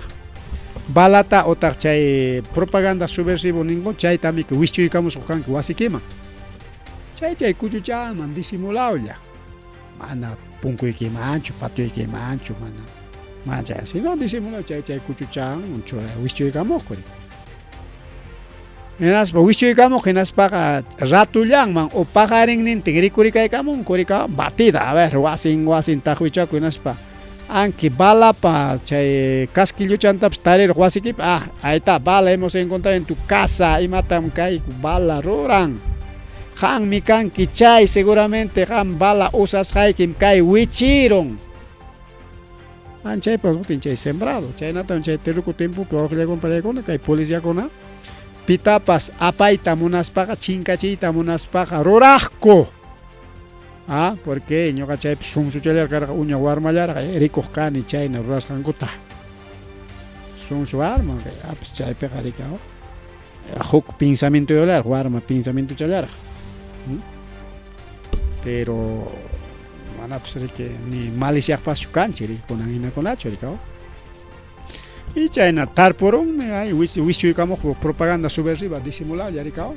Balata otaq chay propaganda subversivo ninku, chaytami wischuykamusqa kanki wasikiman. Chay chay kuchuchaman disimulawlla. Mana punkuykimanchu, patuykimanchu, mana. Mana chay, sino disimulaw chay chay kuchuchan wischuykamuqku. Hinaspa wischuykamuq hinaspaqa ratullanman o paqarinnintin rikurikaykamunku rika batida, a ver, wasin wasin taqwichaku hinaspa anki balapa chay casquilluchantapas tariraq wasikipi, ah, ahí está, bala hemos encontrado en tu casa, imatam kay bala ruran. Qanmi kanki chay, seguramente qam bala usasqaykim kay wichirun. Anchaypas sutin chay sembrado, chaynatam chay terruku tiempopi wawqillakuna pallaykuna kay policiakuna pitapas apayta munaspaqa chinkachiyta munaspaqa ruraqku. Ah, porque ñuqa chaypi sunsuchallarqa karqa uña warmallarqa rikuq kani chayna rurasqankuta. Sunsu warma, ah, pues chaypiqa rikaw. Huk pensamientoyollarqa, warma pensamientochallarqa. Pero manapas riki ni maliciaqpaschu kanchik riki kunan hinakunachu rikaw. Y chayna tarpurunmi ay wischuykamuq propaganda subversiva disimulalla rikaw.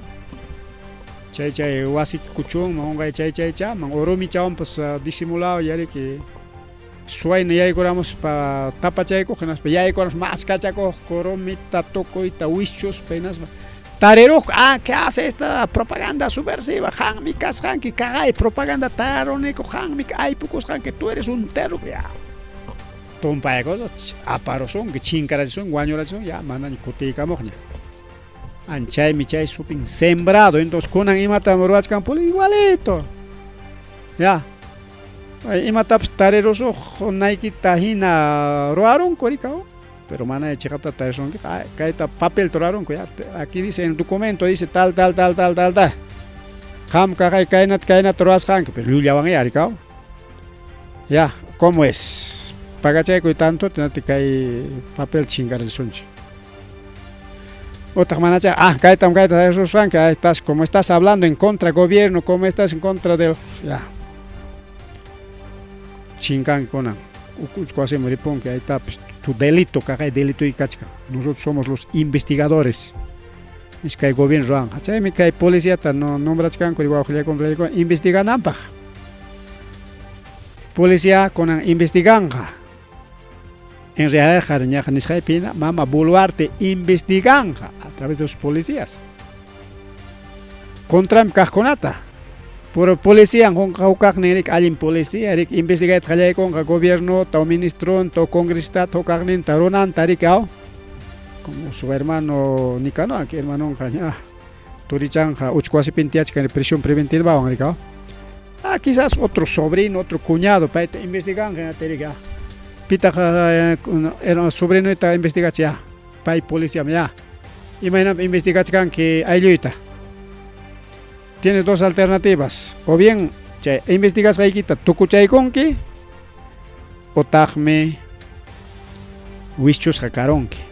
Chay chay wasiki kuchunman unqay chay chay chaman o rumichawanpas disimulawlla riki suwayna yaykuramuspa tapachaykuq hinaspa yaykuramuspa maskachakuqku rumita tukuyta wischuspa hinaspa tariruqku, ah, ¿qué hace esta propaganda subversiva? Qanmi kasqanki kaqay propaganda taruniku qanmi aypukusqanki, tú eres un terro, ya. Tumpaykuspa aparusunki, chinkarachisunki, wañurachisunki, ya manaña kutiykamuqña. Anchaymi chay supin sembrado, entonces kunan imatam ruwachkan puli igualito. Ya. Imatapas tarirusuq naykita hina ruwarunku rikaw, pero mana chiqapta tarisunki, kayta papel ruwarunku ya. Aquí dice en el documento dice tal tal tal tal tal tal. Qam kaqay kaynata kaynata ruwasqanki, pero llullawan ya rikaw. Ya, ¿cómo es? Pagachaykuy tanto, tinati kay papel chinkarachisunchik. Otaq manacha, ah, kaytam kayta ruwasqanki, ah, estás como estás hablando en contra gobierno, como estás en contra del, ya. Chinkanki kunan. Uchku wasiman ripunki, ahí está, pues, tu delito, kaqay delitoy kachkan. Nosotros somos los investigadores. Iskay gobierno ruwanqa. Chaymi kay policiata no nombrachkanku wawqillakuna investigananpaq. Policía kunan investiganqa. En realidad ñaqa nisqaypi hina mama Boluarte investiganqa a través de los policías. Contranpi kaqkunata. Pero policía hukaqnin riki allin policía riki investigayta qallaykunqa gobiernota o ministronta o congrestata hukaqninta runanta riki aw. Como su hermano Nicanor, que hermanonqa ña turichanqa uchku wasipin tiyachkan prisión preventivawan riki aw. Ah, quizás otro sobrino, otro cuñado payta investiganqa hinata riki ah. Pitaq sobrinoyta investigachi ya, pay policiam ya. Imaynanpi investigachkanki aylluyta. Tienes dos alternativas, o bien Chay investigasqaykita tukuchaykunki utaqmi wischusqa karunki.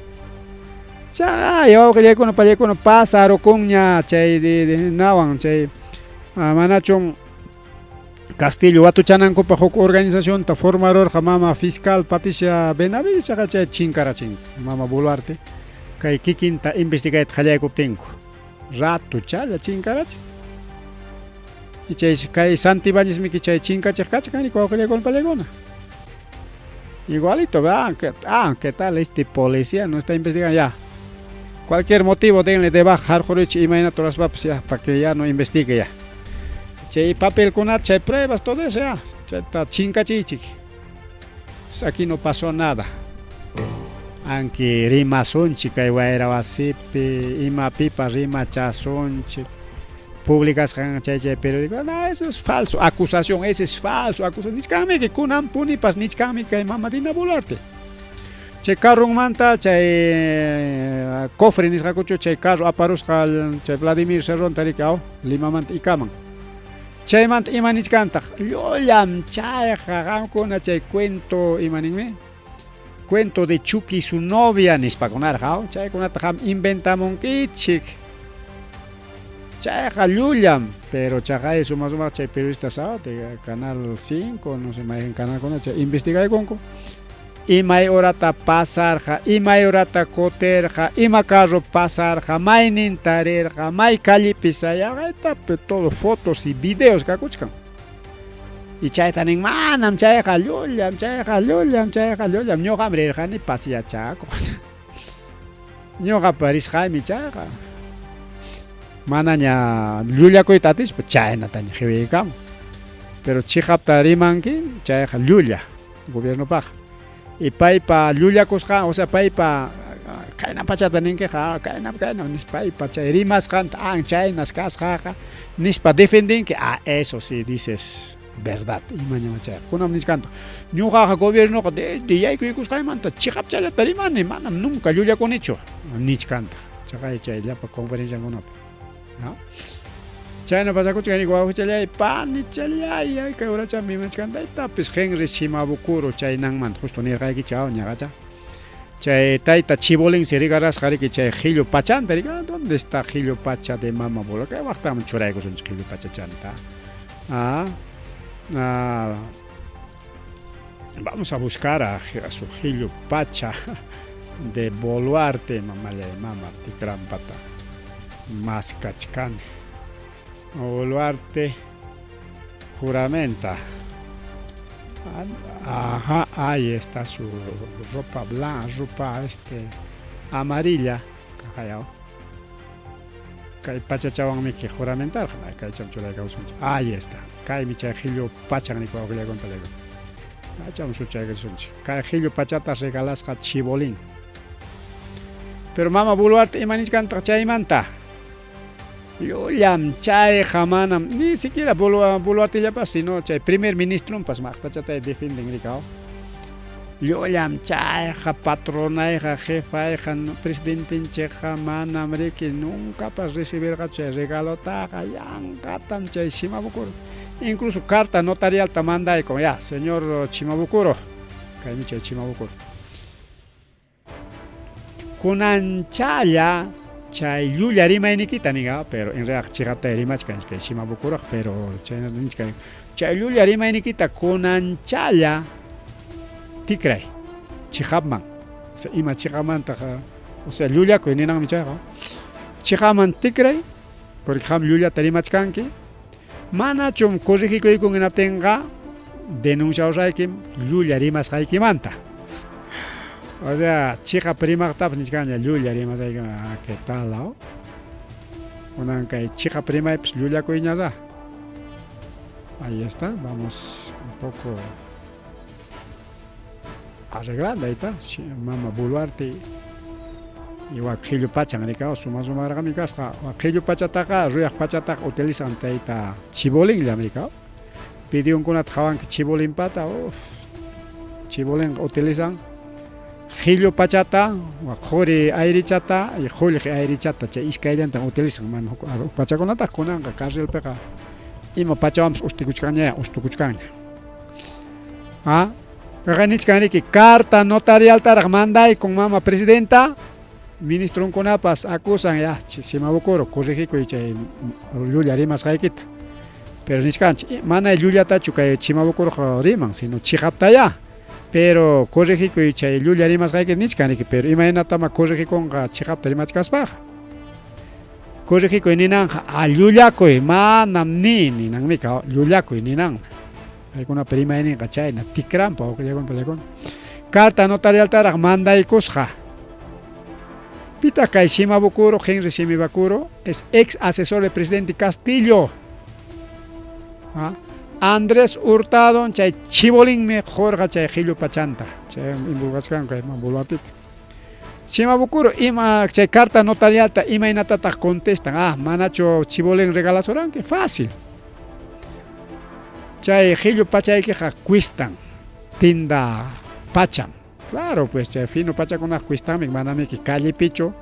Chay wawqillaykuna pallaykuna pasarukunña chay nawan chay manachum Castillo watuchanankupaq huk organizacionta formarurqa mama fiscal Patricia Benavides chaqa chay chinkarachin mama Boluarte kay kikinta investigayta qallaykuptinku rato challa chinkarachin y chay kay Santibáñezmiki chay chinkachiq kachkan riki wawqillaykuna pallaykuna igualito ah, ¿qué, ah, ¿qué tal este policía no está investigando ya cualquier motivo denle de baja harqurichi imaynata ruraspapas ya para que ya no investigue ya Chay papelkunata, chay pruebas, todo eso ya, chayta chinkachiychik. Aquí no pasó nada. Aunque rimasunchik kay wayra wasipi, imapipas rimachasunchik, publicasqan chay chay periódico, no, eso es falso, acusación, ese es falso, acusación. Nichkanmiki, kunanpunipas nichkanmi kay mama Dina Boluarte. Chay carronmanta chay cofre nisqakuchu chay carro aparusqa chay Vladimir Cerrón riki aw Limamanta Icaman. Chaymanta ima nichkantaq llullam chayqa qamkuna chay cuento ima ninmi cuento de Chucky y su novia nispakunarqa aw chaykunata qam inventamunkichik. Chayqa llullam, pero chaqay suma sumaq chay periodistas aw de Canal 5 no sé mayqin canalkuna chay investigaykunku. Imay horata pasarqa, imay horata kutirqa, ima carro pasarqa, mayninta rirqa, may callepi sayarqa, etapi todo fotos y videos kakuchkan. Y chayta nin, manam chayqa llullam, chayqa llullam, chayqa llullam, ñuqam rirqani pasyachakuq. Ñuqapa risqaymi chayqa. Manaña llullakuyta atispa chaynataña qiwiykamun. Pero chiqapta rimanki, chayqa llulla. Gobiernopaq. Y paypa llullakusqan, o sea, paypa kayna pachata ninkiqa, kayna kayna nispa paypa chay rimasqanta, ah, chaynas kasqaqa nispa defendinki, ah, eso sí dices verdad, imañama chayqa. Kunam nichkanto, ñuqaqa gobiernoqa desde yaykuykusqaymanta chiqapchallata rimani, manam nunca llullakunichu, nichkantaq. Chaqay chay llapa conferenciankunapi. ¿No? Chayna pasakuchkan wawqichallay, panichallay, ay kay horachami imachkan taytapis Henry Shimabukuro chaynanmanta justo nirqaykichik aw ñaqacha. Chay tayta chibolinsi rigarasqa riki chay qhillu pachanta riki, ah, ¿dónde está qhillu pacha de mama Bolo? Kay waqtaman churaykusunchik qhillu pachachanta. Ah, ah, vamos a buscar a su qhillu pacha de Boluarte, mamallay, mama tikrampata maskachkani. Boluarte juramenta. Ajá, ahí está su ropa blanca, ropa amarilla. Callao. Kay pachachawanmiki juramentarqa, kaycham churaykawsunchik. Ahí está. Kaymi chay qhillu pachan nikwa waqllakunta Kaycham suchaykasunchik. Kay qhillu pachata regalasqa chibolín. Pero mama Boluarte ima nichkantaq chaymanta? Llullam chayqa manam ni siquiera Boluartellapas sino chay primer ministrumpas maqtachatay defienden rikaw. Llullam chayqa patronayqa jefayqa presidentenchikqa manam riki nuncapas recibirqachu chay regalotaqa yanqatam chay Shimabukuro. Incluso carta notarialta mandaykun ya señor Shimabukuro. Kaymi chay Shimabukuro. Kunanchalla chay llulla rimaynikita ninqa, pero en realidad chiqapta rimachkan kay Shimabukuroq, pero chaynata nichkan. Chay llulla rimaynikita kunanchalla tikray chiqapman. O sea, ima chiqapmantaq, o sea, llullakuy ninanmi chayqa. Chiqapman tikray, porque qam llullata rimachkanki. Manachum corregikuykun hinaptinqa denunciawasaykim llulla rimasqaykimanta. O sea, chiqap rimaqtapas nichkanña llulla rimasqaykimanta. Ah, ¿qué tal, oh? Kunan kay chiqap rimaypas llullakuyñasá. Ahí está, vamos un poco arreglando, ahí está, mama Boluarte y wak qhillu pachan rikaw suma sumarqami kasqa. Wak qhillu pachataqa ruyaq pachataqa utilizan tayta chibolinllam rikaw. Videonkunata qhawanki chibolinpata, uf, chibolinqa utilizan qhillu pachata, wak quri ayrichata y qullqi ayrichata, chay iskayllantan utilizan, mana huk pachakunataq kunanqa carrilpiqa Ima pachawanpas ustikuchkanñaya, ustukuchkanña. Ah, Kaqay nichkan riki, carta notarialtaraq mandaykun mama presidenta, ministronkunapas acusan ya Shimabukuro, corregikuy chay llulla rimasqaykita. Pero nichkanchik, mana llullatachu kay Chimabukuruqa riman, sino chiqaptayá. Pero corregikuy chay llulla rimasqaykita nichkan riki, pero imaynatama corregikunqa chiqapta rimachkaspaqa. Corregikuy ninanqa, a llullakuy, manam ni ninanmi ka, llullakuy ninanmi. Paykunapa rimayninqa chayna, tikranpa wawqillakuna payllakuna. Carta notarialtaraq mandaykusqa. Pitaq kay Shimabukuro, Henry Shimibakuro, es ex asesor del presidente Castillo. ¿Ah? Andrés Hurtado chay chibolinmi qurqa chay qillu pachanta. Chay invulgachkan kay Boluartita. Shimabukuro ima chay carta notarialta imaynatataq contestan? Ah, manachu chibolín regalasuranki? Fácil. Chay qillu pachaykiqa cuestan tinda pacham. Claro, pues chay fino pachakunaqa cuestanmi, manamiki callepichu,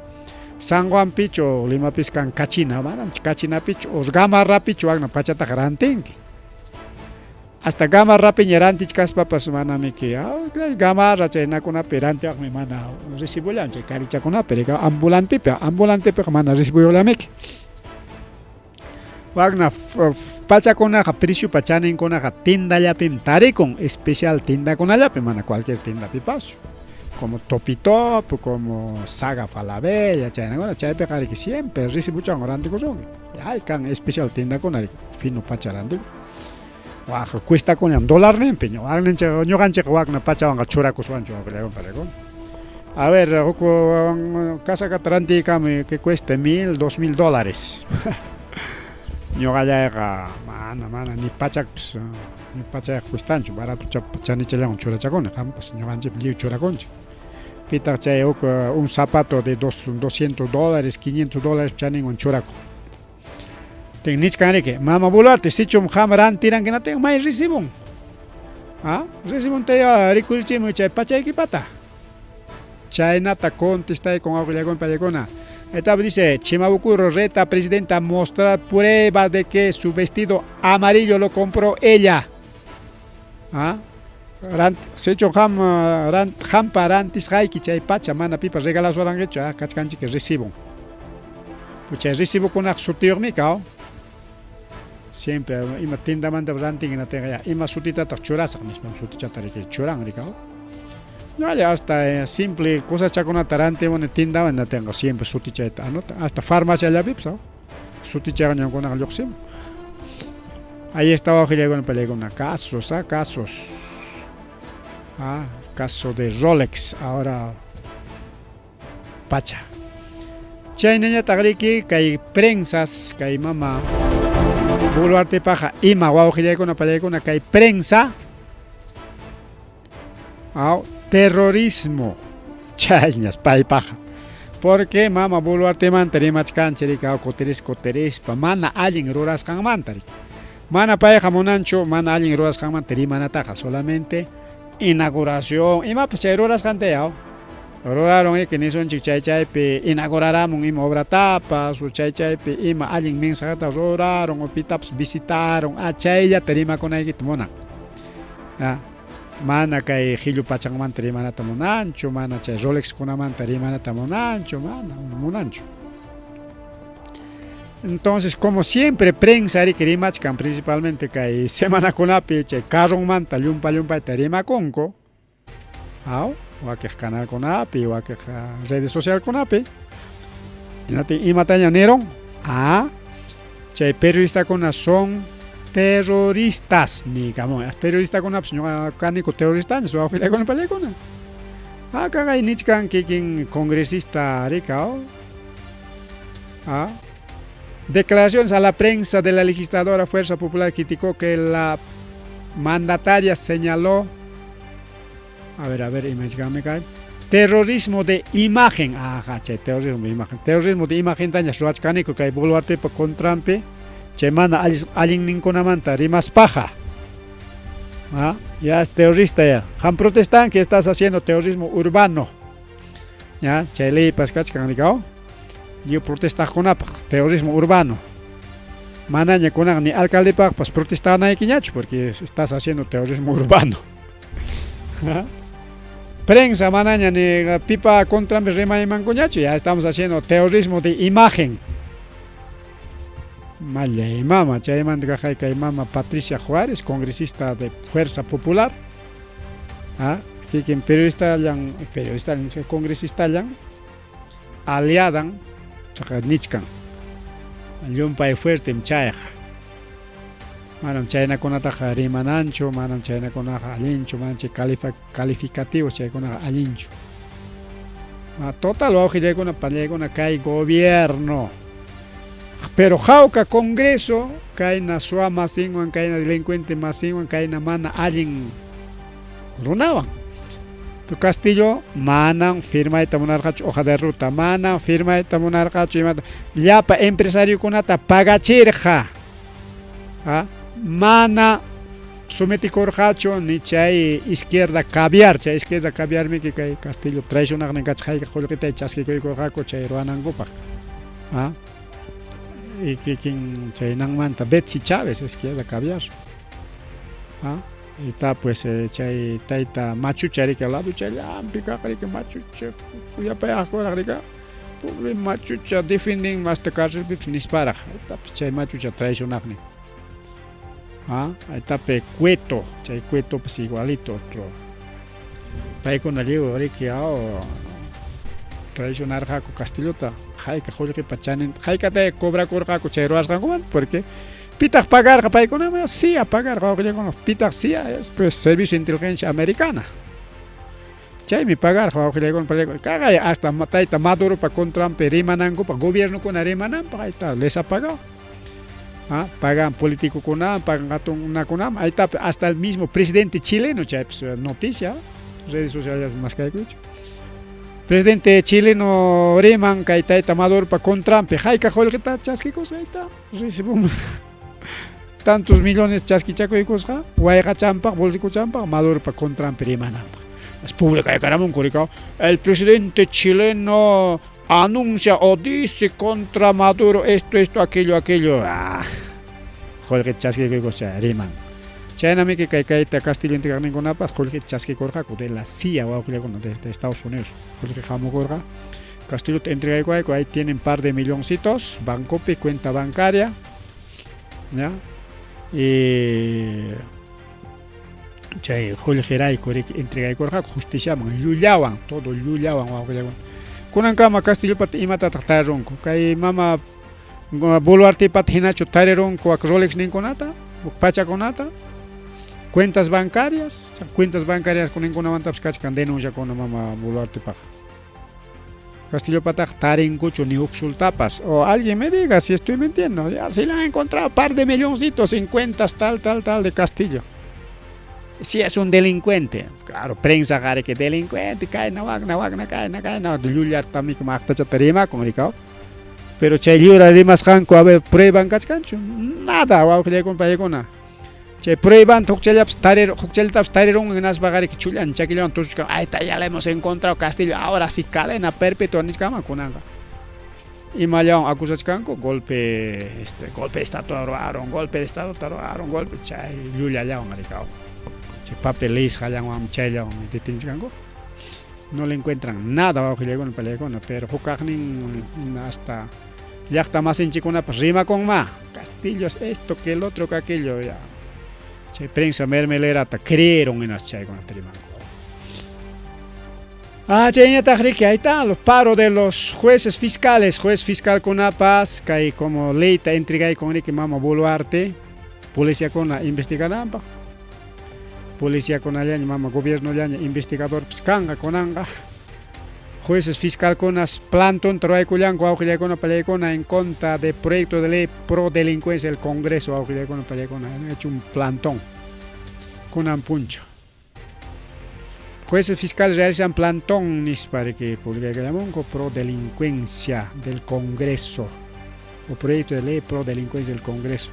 San Juanpichu, Limapis kan kachina, manam kachinapichu, o gamarrapichu wakna pachataqa rantinki. Hasta gamarrapiña rantichkaspapas manamiki, gamarra chaynakunapi rantiwaqmi mana recibullan chay karichakunapi, ambulantepi, ambulantepiqa mana recibullamiki. Wakna pachakunaqa preciopa chaninkunaqa tindallapim tarikun, especial tindakunallapi, mana cualquier tindapipasu. Como Topitop, como Saga Falabella, chaynakuna, chaypiqa riki siempre recibuchanwan rantikusunki. Hay kan especial tindakuna fino pacha rantikun. Waq cuestakuñam dolarninpi, ñuqanchikqa wakna pachawanqa churakuswanchu wawqillaywan. A ver, huk casacata rantiykamuy que cueste 1000, 2000 dólares. Ñuqallayqa mana, mana ni pachakpas ni pachayqa cuestanchu, barato chanichallawan churachakuni, qampas ñuqanchikpas lliw churakunchik. Pitaq chay huk un zapato de 200 dólares, 500 dólares chaninwan churakun. Tin nichkan riki, mama Boluarte, sichum qam rantiranki natin may recibun. Ah, recibun taya rikurichimuy chay pachaykipata. Chaynata contestaykun awqillakuna payakuna. Etapa dice, Shimabukuro reta presidenta mostrar pruebas de que su vestido amarillo lo compró ella. Ah, rant, sichu qam rant, qampa rantisqayki chay pacha mana pipas regalasurankichu, ah, kachkanchik recibun. Chay recibokunaq sutiyuqmi ka. Siempre ima tindamanta rantin hinatinqa ya ima sutitataq churasaq nispam sutichata riki churan rikaw. Ñuqalla hasta simple cosachakunata rantimuni tindaman hinatinqa siempre sutichayta anota hasta farmaciallapipas sutichayqa ñankunaqa lluqsimun. Ahí está wawqillaykuna pallaykuna casos, ah, casos. Ah, caso de Rolex ahora pacha. Chaynañataq riki kay prensas, kay mama Boluartepaqa ima wawqillaykuna pallaykuna kay prensa aw terrorismo chayñas paypaqa. Porque mama Boluartemanta rimachkanchik riki aw kutiris kutirispa mana allin rurasqanmanta riki. Mana payqa munanchu mana allin rurasqanmanta rimanataqa, solamente inauguración imapas chay rurasqanta aw. Rurarun iki nisunchik chay chaypi inauguraramun ima obratapas o chay chaypi ima allin mensajeta rurarun o pitapas visitarun, ah chayllata rimakunaykita munan. Ah, mana kay qillu pachanmanta rimanata munanchu, mana chay Rolexkunamanta rimanata munanchu, mana munanchu. Entonces, como siempre, prensa riki rimachkan principalmente kay semanakunapi chay carronmanta llumpa llumpayta rimakunku. Aw, wakiq canalkunapi, wakiq redes socialkunapi. Hinaptin imataña nirun? Ah, chay periodistakuna son terroristas niykamun. Periodistakunapas ñuqa kaniku terroristañas wawqillaykuna pallaykuna. Ah, kaqay nichkan kikin congresista rikaw. Ah, declaraciones a la prensa de la legisladora Fuerza Popular criticó que la mandataria señaló, a ver, imachkanmi kay, terrorismo de imagen, ajá, chay terrorismo de imagen, terrorismo de imagen tañas ruwachkaniku kay Boluartepa contranpi, chay mana allinninkunamanta rimaspaja. Ah, ya es terrorista ya. Qam protestanki, estás haciendo terrorismo urbano. Ya, chay leypas kachkan rikaw. Lliw protestaqkunapaq terrorismo urbano. Manaña kunan ni alcaldepaqpas protestanaykiñachu porque estás haciendo terrorismo urbano. Prensa manaña ni pipa contranpi rimaymankuñachu, ya estamos haciendo terrorismo de imagen. Mallay mama, chaymanta kaqay kay mama Patricia Juárez, congresista de Fuerza Popular. ¿Ah? Kikin periodistallan, periodista congresistallan aliadan chaqa nichkan. Llumpay fuertem chayqa. Manam chaynakunataqa rimananchu, manam chaynakunaqa allinchu, manam chay calificativos chaykunaqa allinchu. Total wawqillaykuna panillaykuna kay gobierno. Pero hawka congreso kayna suwa masinwan, kayna delincuente masinwan, kayna mana allin runawan. Pero Castillo manam firmayta munarqachu hoja de ruta, manam firmayta munarqachu imata. Llapa empresariokunata pagachirqa. Mana sometikurqachu ni chay izquierda caviar, chay izquierda caviarmiki kay Castillo traicionaqnin kachqa hayka qullqita chaskikuykurqaku chay ruwanankupaq. Y kikin chaynanmanta Betsy Chávez, izquierda caviar. Ita pues chay tayta machucha rika lado chayllampi kaq rika machucha kuyapayaqkuraq rika pobre machucha defendin hasta carcelpipas nisparaq aytapas chay machucha traicionaqnin. Aytapi Cueto, chay Cuetopas igualito otro. Paykuna lliw riki traicionarqaku Castillota, hayka qullqipa chanin, haykataya cobrakurqaku chay ruwasqankumanta porque pitaq pagarqa paykunaman CIA pagarqa wawqillaykuna, pitaq CIA es pues servicio de inteligencia americana. Chaymi pagarqa wawqillaykuna pallaykuna kaqay hasta tayta Maduropa contranpi rimanankupaq gobiernokuna rimananpaq ayta les ha pagado. Pagan politicokunaman, pagan hatunkunaman, aytapi hasta el mismo presidente chileno chaypis noticia redes sociales maskaykuychu. Presidente chileno riman kay tayta Maduropa contranpi hayka qullqita chaskikusqa ayta recibun tantos millones chaskichakuykusqa wayqachanpaq bolsikuchanpaq Maduropa contranpi rimananpaq. Es publicaykaраmunku rikaw el presidente chileno anuncia o dice contra Maduro esto, esto, aquello, aquello. Qullqita chaskikuykusqa riman. Chaynamiki kay kayta Castillo integaqninkunapas qullqita chaskikurqaku de la CIA wawqillakuna desde Estados Unidos. Qullqi hamukurqa. Castillota entregaykuayku, ahí tienen par de milloncitos, bancopi, cuenta bancaria. ¿Ya? Y chay qullqirayku riki entregaykurqaku justiciaman llullawan, todo llullawan wawqillakuna. Kunankama Castillopata imatataq tarirunku? Kay mama Boluartepata hinachu tarirunku wak Rolex ninkunata, pachakunata, cuentas bancarias, cuentas bancarias ninkunamantapas kachkan denunciakuna mama Boluartepaqa. Castillopataqa tarinkuchu ni huk sultapas. O alguien me diga si estoy mintiendo. Ya se le han encontrado par de milloncitos en cuentas tal, tal, tal de Castillo. Si es un delincuente. Claro, prensa qari que delincuente, kayna wakna wakna kayna kayna llullatamiki maqtachata rimakun rikaw. Pero chay lliwra rimasqanku a ver prueban kachkanchu. Nada wawqillaykuna paykuna. Chay pruebanta hukchallapas tarir hukchallatapas tarirunman hinaspa qariki chullan chakillawan tusuchkan. Ayta ya le hemos encontrado Castillo, ahora sí cadena perpetua nichkanman kunanqa. Imallawan acusachkanku golpe este golpe de estado ruwaron, golpe de estado ruwaron, golpe chay llullallawan rikaw. Chay papel leysqallanwanmi chayllawanmi detenchkanku. No le encuentran nada wawqillaykuna pallaykuna, pero hukaqnin hasta llaqta masinchikkunapas rimakunma. Castillo es esto, que el otro, que aquello, ya. Chay prensa mermelerata creyeron hinaspa chaykunata rimanku. Chayñataq riki, ahí está, los paro de los jueces fiscales, juez fiscal kunapas, kay como leyta entregaykun riki mama Boluarte, policiakuna investigananpaq. Policiakunallaña mama gobiernollaña investigadorpas kanqa kunanqa. Jueces fiscalkunas plantonta ruwaykullanku wawqillaykuna pallaykuna en contra de proyecto de ley pro delincuencia del Congreso wawqillaykuna pallaykuna han hecho un plantón kunan punchaw. Jueces fiscales realizan plantón nispa riki publicaykallamunku pro delincuencia del Congreso o proyecto de ley pro delincuencia del Congreso.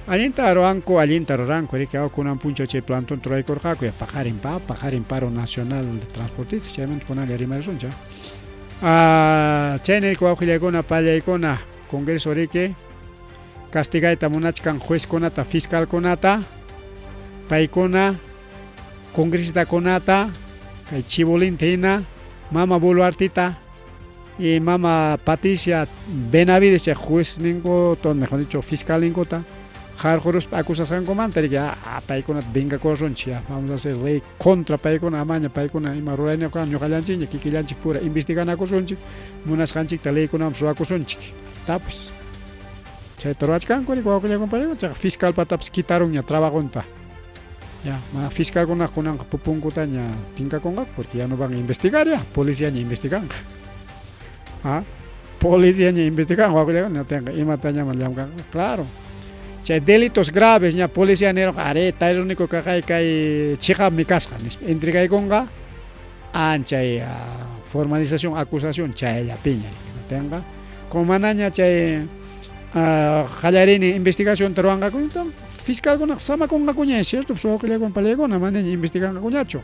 Allinta ruwanku, allinta ruranku riki kunan punchaw chay plantonta ruwaykurqaku ya paqarin pa, paqarin paro nacional de transportistas chaymanta kunanlla rimarisunchik. Chaynirku wawqillaykuna pallaykuna Congreso riki Castigayta munachkan juezkunata, fiscalkunata, paykuna congresistakunata, kay Chibolinta hina, mama Boluartita y mama Patricia Benavides chay juezninkuta, mejor dicho, fiscalninkuta qarquruspa acusasqankumanta riki, paykunata vengakurunchik, ya, vamos a hacer ley contra paykuna, amaña paykuna ima rurayniyuq kan, ñuqallanchikña kikillanchik pura investiganakusunchik, munasqanchikta leykunawanpas ruwakusunchik. Tapus. Chayta ruwachkanku riki wawqillakuna paykuna, chayqa fiscalpatapas quitarunña trabajonta. Ya, mana fiscalkunaqa kunanqa pupunkutaña tinkakunqaku porque ya no van a investigar ya, policiaña investiganqa. Ah, policiaña investiganqa wawqillakuna, tenqa imatañaman llamkanqa, claro. Chay delitos graves ña policía nirqa, are tariruniku kaqay kay chiqapmi kasqa nispa entregaykunqa anchay formalización acusación chayllapiña tenqa como manaña chay qallariynin investigacionta ruwanqaku entonces fiscalkunaqa samakunqakuña, cierto, pues wawqillakuna pallaykuna manaña investiganqakuñachu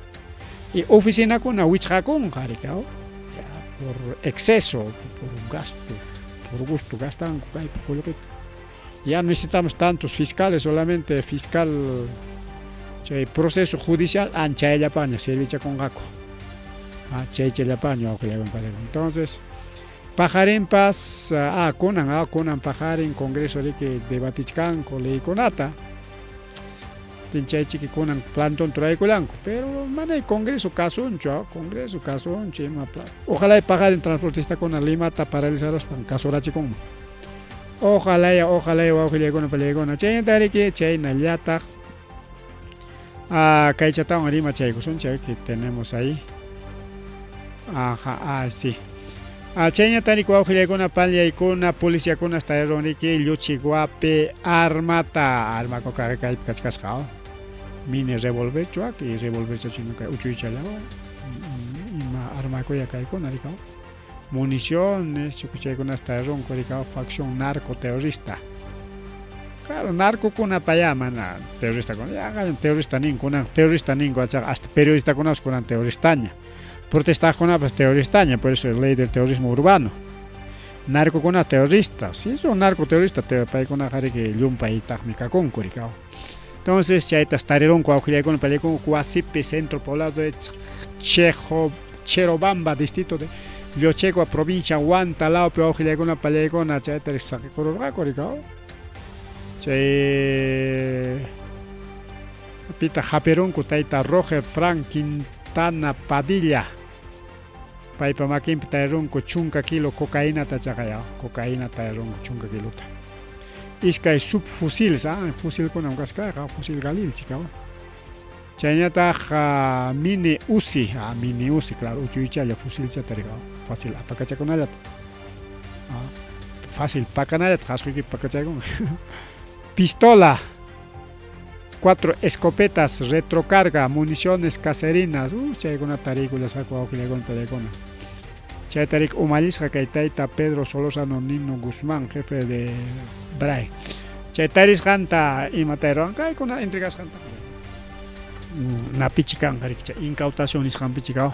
y oficinakuna wichqakunqa riki por exceso, por gastos, por gusto gastanku kaypi qullqita. Ya no necesitamos tantos fiscales, solamente fiscal chay proceso judicial anchayllapaña servichakunqaku. Chaychallapaña wawqillakuna pallaykuna. Entonces, paqarinpas, kunan, kunan paqarin Congreso riki debatichkanku leykunata. Chaychiki kunan plantón turaykullanku, pero mana Congreso kasunchu, Congreso kasunchu ima ojalá paqarin transportistakuna Limata paralizaruspan kasurachikunman. Ojalá ya, ojalá ya wawqillaykuna pallaykuna chaynata riki chaynallataq kaychatawan rimachaykusunchik que tenemos ahí. Ajá, sí. Chaynata riki wawqillaykuna pallaykuna policiakuna tarirun riki Lluchiguapi armata, armakuqa kaypi kachkasqa, mini revolver chuak y revolver chachino kay uchuychallawan ima armakuya kaykuna rikaw municiones chukuchaykunas tarirunku rikaw facción narcoterrorista. Claro, narcokuna ya mana terrorista ya terrorista ninku kunan terrorista ninku hasta periodistakunapas kunan terroristaña. Protestaqkunapas terroristaña, por eso es ley del terrorismo urbano. Narcokuna terrorista, si son narcoterrorista, paykunaqa riki llumpaytaqmi kakunku rikaw. Entonces chaytas tarirunku wawqillaykuna pallaykuna Huasipi centro poblado de Chejo, Cherobamba, distrito de Llochegua, provincia Huanta lawpi wawqillaykuna pallaykuna chayta saqikururqaku rikaw. Chay pita hapirunku tayta Roger Frank Quintana Padilla. Paypa makinpi tarirunku 10 kilo cocainata chaqaya, cocaína tarirunku 10 kilota. Iskay subfusiles, fusilkunam kasqaqa, fusil Galil chikaw. Chaynataq mini Uzi, mini Uzi, claro, uchuychalla fusilchata rikaw, fácil apakachakunallata. Fácil pakanallata qasquykipi pakachaykun. Pistola, 4 escopetas, retrocarga, municiones caserinas, chaykunata tariykullasqaku wawqillaykuna pallaykuna. Chayta riki umallisqa kay tayta Pedro Solórzano Nino Guzmán, jefe de BRAE. Chay tarisqanta imata ruwanqa kaykuna entregasqanta. Napichi kanqa riki chay incautación nisqanpichi kaw.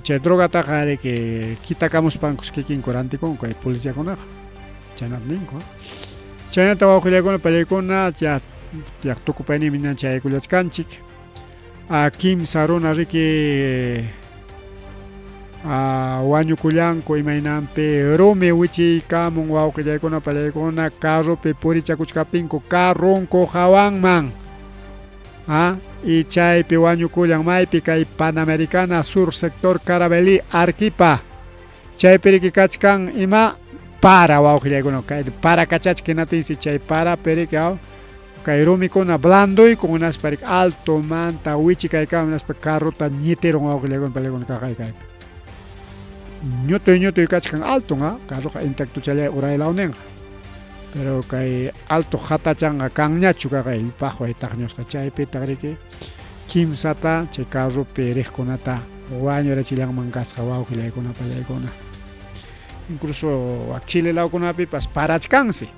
Chay drogataqa riki kitakamuspankus kikinku rantikunku kay policiakunaqa. Chaynata ninku. Chaynata wawqillaykuna pallaykuna ya ya tukupayninmi ña chayaykullachkanchik. Kimsa runa riki wañukullanku imaynanpi rumi wichiykamun wawqillaykuna pallaykuna carropi purichakuchkaptinku carronku hawanman. Y chaypi wañukullan maypi kay Panamericana Sur sector Carabelí Arequipa. Chaypi riki kachkan ima para wawqillaykuna kay para kachachka hinatinsi chay parapi riki kay rumikuna blandoykun hinaspa riki altomanta wichikaykamun hinaspa carrota ñitirun wawqillaykuna pallaykuna kaqay kaypi. Ñutuy ñutuy kachkan alton, carroqa intactochallay uraylawninqa. Pero kay alto hatachanqa kanñachu kaqay paqway taqñusqa chaypitaq riki kimsata chay carropi riqkunata wañurachillanman kasqa wawqillaykuna pallaykuna. Incluso wak Chile lawkunapipas parachkansi.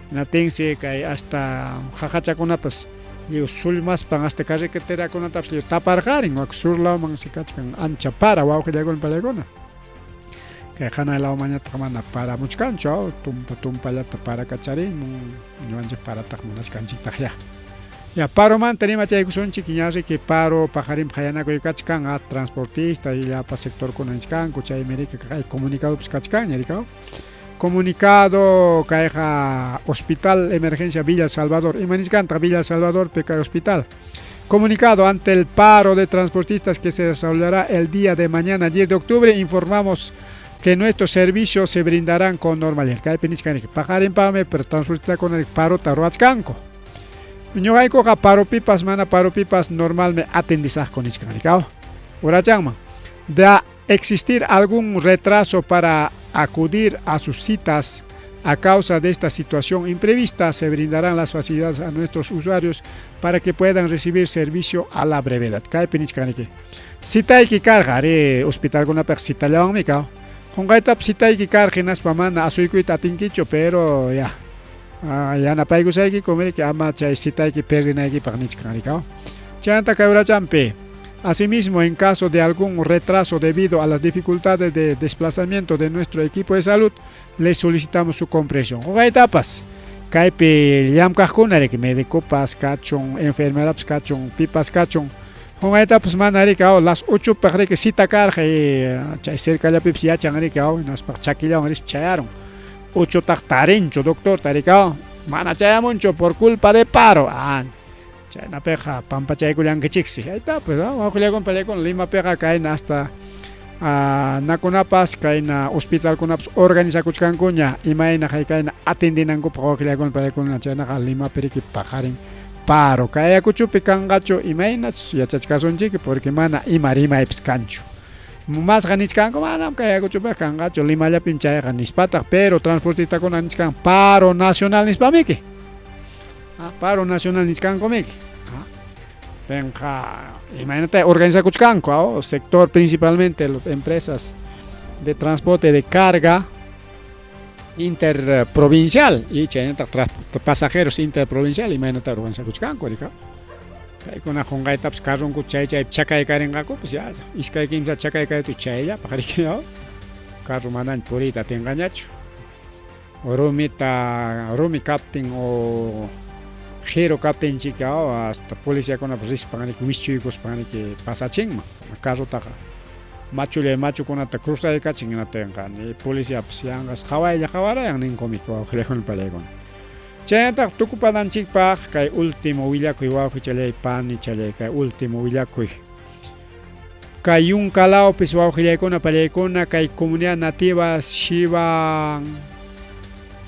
Hinatinsi kay hasta qaqachakunapas lliw sullmaspan hasta carreterakunatapas lliw taparqarin wak sur lawmansi kachkan ancha para wawqillaykuna pallaykuna. Kay hanay lawmanñataq mana paramuchkanchu, aw, tumpa tumpallata parakacharimun, ñuqanchik parataq munachkanchiktaqyá. Ya paromanta rimachaykusunchik, ña riki paro paqarinpaq qayanakuy kachkan, a transportista y llapa sectorkuna nichkanku, chaymi riki kay comunicadopas kachkanña riki, aw. Comunicado kayqa Hospital Emergencia Villa Salvador. Ima nichkantaq Villa Salvadorpi kay hospital? Comunicado ante el paro de transportistas que se desarrollará el día de mañana 10 de octubre, informamos que nuestros servicios se brindarán con normalidad. Kaypi nichkan paqarinpaqmi, pero transportistakuna parota ruwachkanku. Ñuqaykuqa paropipas mana paropipas normalmi atendisaqku nichkan rikaw. Urachanman. De existir algún retraso para acudir a sus citas a causa de esta situación imprevista, se brindarán las facilidades a nuestros usuarios para que puedan recibir servicio a la brevedad. Kaypi nichkaniki. Citayki karqa, ari hospitalkunapiqa citallawanmi kaw. Qunqaytapas citayki karqa hinaspa mana asuykuyta atinkichu, pero ya. Yanapaykusaykikum riki ama chay citayki perdinaykipaq nichkan rikaw. Chaymanta kay urachanpi. Asimismo, en caso de algún retraso debido a las dificultades de desplazamiento de nuestro equipo de salud, les solicitamos su comprensión. Qunqaytapas kaypi llamkaqkuna riki médicopas kachun, enfermerapas kachun, pipas kachun. Qunqaytapas mana riki aw las 8 paq riki cita karqa y chay cercallapipas yachan riki aw hinaspa chakillawan rispa chayarun. 8taq tarinchu doctorta riki aw mana chayamunchu por culpa de paro. Ah, chaynapiqa pampachaykullankichiksi. Ahí pues, wawqillakuna pallaykuna Limapiqa kayna hasta nakunapas kayna hospitalkunapas organizakuchkankuña imayna haykayna atendinankupaq wawqillakuna pallaykuna chaynaqa Limapi riki paqarin paro kay Ayacuchopi kanqachu imaynachus yachachkasunchik porque mana ima rimaypas kanchu. Masqa nichkanku manam kay Ayacuchopiqa kanqachu Limallapim chayqa nispataq pero transportistakuna nichkan paro nacional nispamiki. Paro nacional nichkankumiki. Penqa imaynata organizakuchkanku aw sector principalmente las empresas de transporte de carga interprovincial y chaynataq pasajeros interprovincial imaynata organizakuchkanku rika. Paykuna qunqaytapas carronku chay chaypi chakaykarinqakupas ya iskay kimsa chakaykaytu chayllapaq riki aw carro manaña puriyta atinqañachu. Rumita rumi kaptin o qiru kaptinchik aw hasta policiakunapas rispan riki wischuykuspan riki pasachinman carrotaqa machullay machukunata cruzaykachin hinaptinqa ni policiapas yanqas qawaylla qawarayan ninkumiki wawqillakuna pallaykuna. Chaynataq tukupananchikpaq kay último willakuy wawqichallay panichallay kay último willakuy. Kay yunkalawpis wawqillaykuna pallaykuna kay comunidad nativa Shivan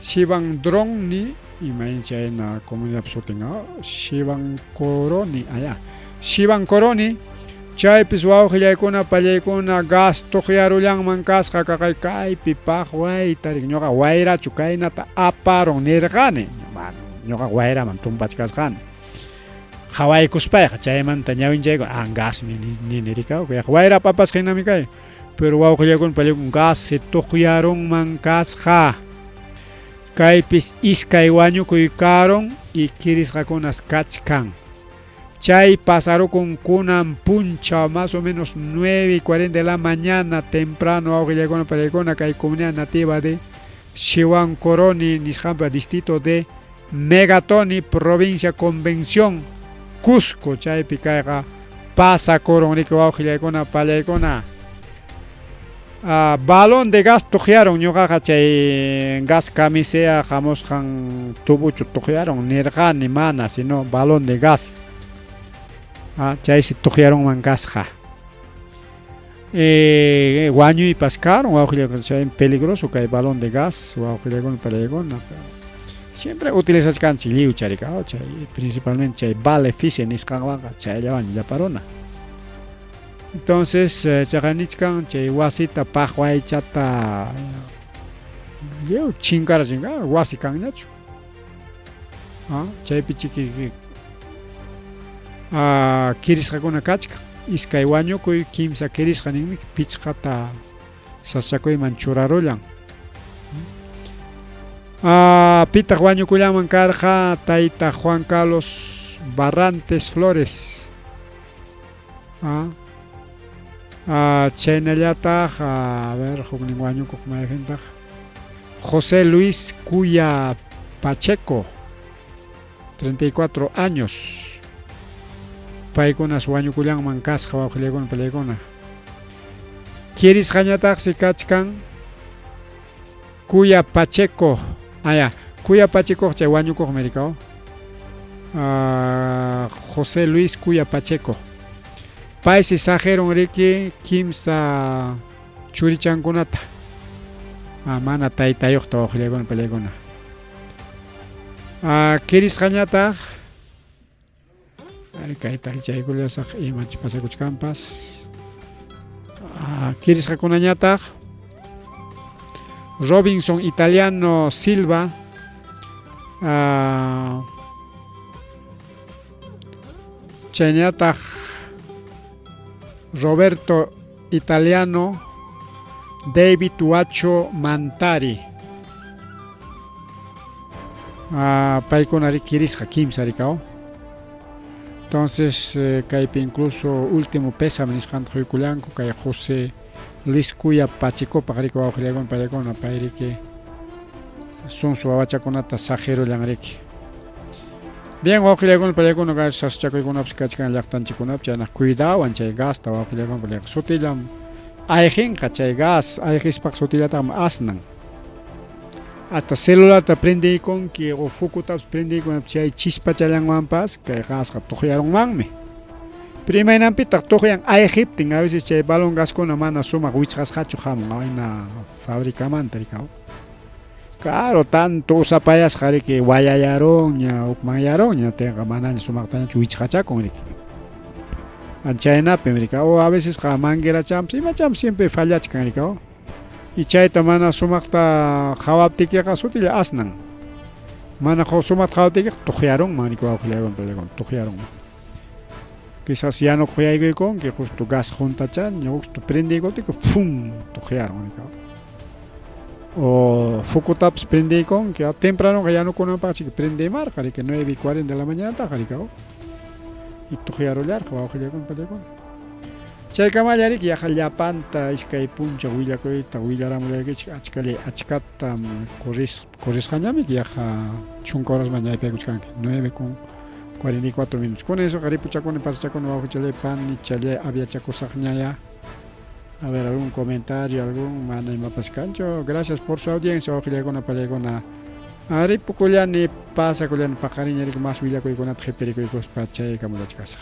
Shivandroni imayn chayna comunidad sutin Shivancoroni aya Shivancoroni chaypis wawqillaykuna pallaykuna gas tuqyarullanman kasqa kaqay kaypi paqwayta rik ñuqa wayrachu kaynata aparun nirqani ñuqa wayraman tumpachkasqani. Qhawaykuspayqa chaymanta ñawinchayku ah gasmi nini rikaw yaqa wayra papasqa hinami kay pero wawqillaykuna pallaykun gas se tuqyarunman kasqa kaypis iskay wañukuy karun y kirisqakunas kachkan chay pasarukun kunan punchaw más o menos 9:40 de la mañana temprano wawqillaykuna pallaykuna kay comunidad nativa de Xiwancoroni nisqanpa distrito de Megatoni, provincia Convención, Cusco, chaypi kayqa pasakurun riki wawqillaykuna pallaykuna. Balón de gas tuqyarun ñuqaqa chay gas camisea hamusqan tubuchu tuqyarun nirqani mana sino balón de gas. Chaysi tuqyarunman kasqa. Wañuypas karun wawqillaykuna chaymi peligroso kay balón de gas wawqillaykuna pallaykuna. Siempre utilizachkanchik lliw charika chay principalmente chay vale fise nisqanwanqa chayllawanña llapa runa. Entonces chaqa nichkan chay wasita paqwaychata lliw chinkarachin wasi kanñachu. Chaypi chiki kirisqakuna kachkan iskay wañukuy kimsa kirisqa ninmi pichqata sasachakuyman churarullan. Pitaq wañukullanman karqa tayta Juan Carlos Barrantes Flores. Chaynallataq, a ver, huknin wañukuq mayqintaq? José Luis Cuya Pacheco, 34 años. Paykunas wañukullanman kasqa wawqillaykuna pallaykuna. Kirisqañataqsi kachkan Cuya Pacheco. Aya, Cuya Pacheco chay wañukuqmi rikaw. José Luis Cuya Pacheco. Paysi saqirun riki kimsa churichankunata. Mana taytayuqta wawqillaykuna pallaykuna. Kirisqañataq Ari kayta allichaykullasaq imach pasakuchkanpas. Kirisqakunañataq Robinson Italiano Silva chaynataq Roberto Italiano David Huacho Mantari paykuna kirisqa kimsa rikaw. Entonces kaypi incluso último pésame nisqanta quykullanku kay José Luis Cuya Pachecopaq riki wawqillaykuna paykuna pay riki sunsu wawachakunata saqirullan riki. Bien wawqillaykuna paykuna kay sasachakuykunapas kachkan llaqtanchikkunapi chaynaq cuidawan chay gasta wawqillaykuna paykuna sutillam ayqinqa chay gas ayqispaqa sutillataqmi asnan. Hasta celularta prendiykunki o focutapas prendiykunki chay chispachallanwanpas kay gasqa tuqyarunmanmi. Pero imaynanpitaq tuqyan ayqiptin a veces chay balón gaskuna mana sumaq wichqasqachu hamun ayna fabricamanta rikaw. Claro, tanto usapayasqa riki wayayarunña, hukmanyarunña, tinqa manaña sumaqtañachu wichqachakun riki. Chaynapim riki, o a veces qa manguerachampas imachampas siempre fallachkan rikaw. Y chayta mana sumaqta qhawaptikiqa sutilla asnan. Mana sumaqta qhawaptikiqa tuqyarunman riki wawqillaywan palaykun, tuqyarunman. Quizás yanukuq yaykuykunki, justo gas juntachaña, justo prendiykunki, ¡fum! Tuqyarun riki. O focutapas prendiykunki, tempranoqa yanukunanpaq chiki prendiymarqa riki 9:40 de la mañanataqa riki. Y tuqyarullarqa wawqillaykuna palaykuna. Chaykamalla riki yaqa llapanta iskay punchaw willakuyta willaramullaykichik achkallay achkatam corris corrisqañami yaqa chunka horasman ñaypaykuchkanki 9 con 44 minutos. Kunan esoqa ripuchakuni pasachakuni wawqichallay panichallay aviachakusaqñaya. A ver, algún comentario, algún mana imapas kanchu. Gracias por su audiencia, wawqillaykuna pallaykuna. Ripukullani pasakullani paqarinña riki mas willakuykunata qhipirikuykuspa chaykamulachkasaq.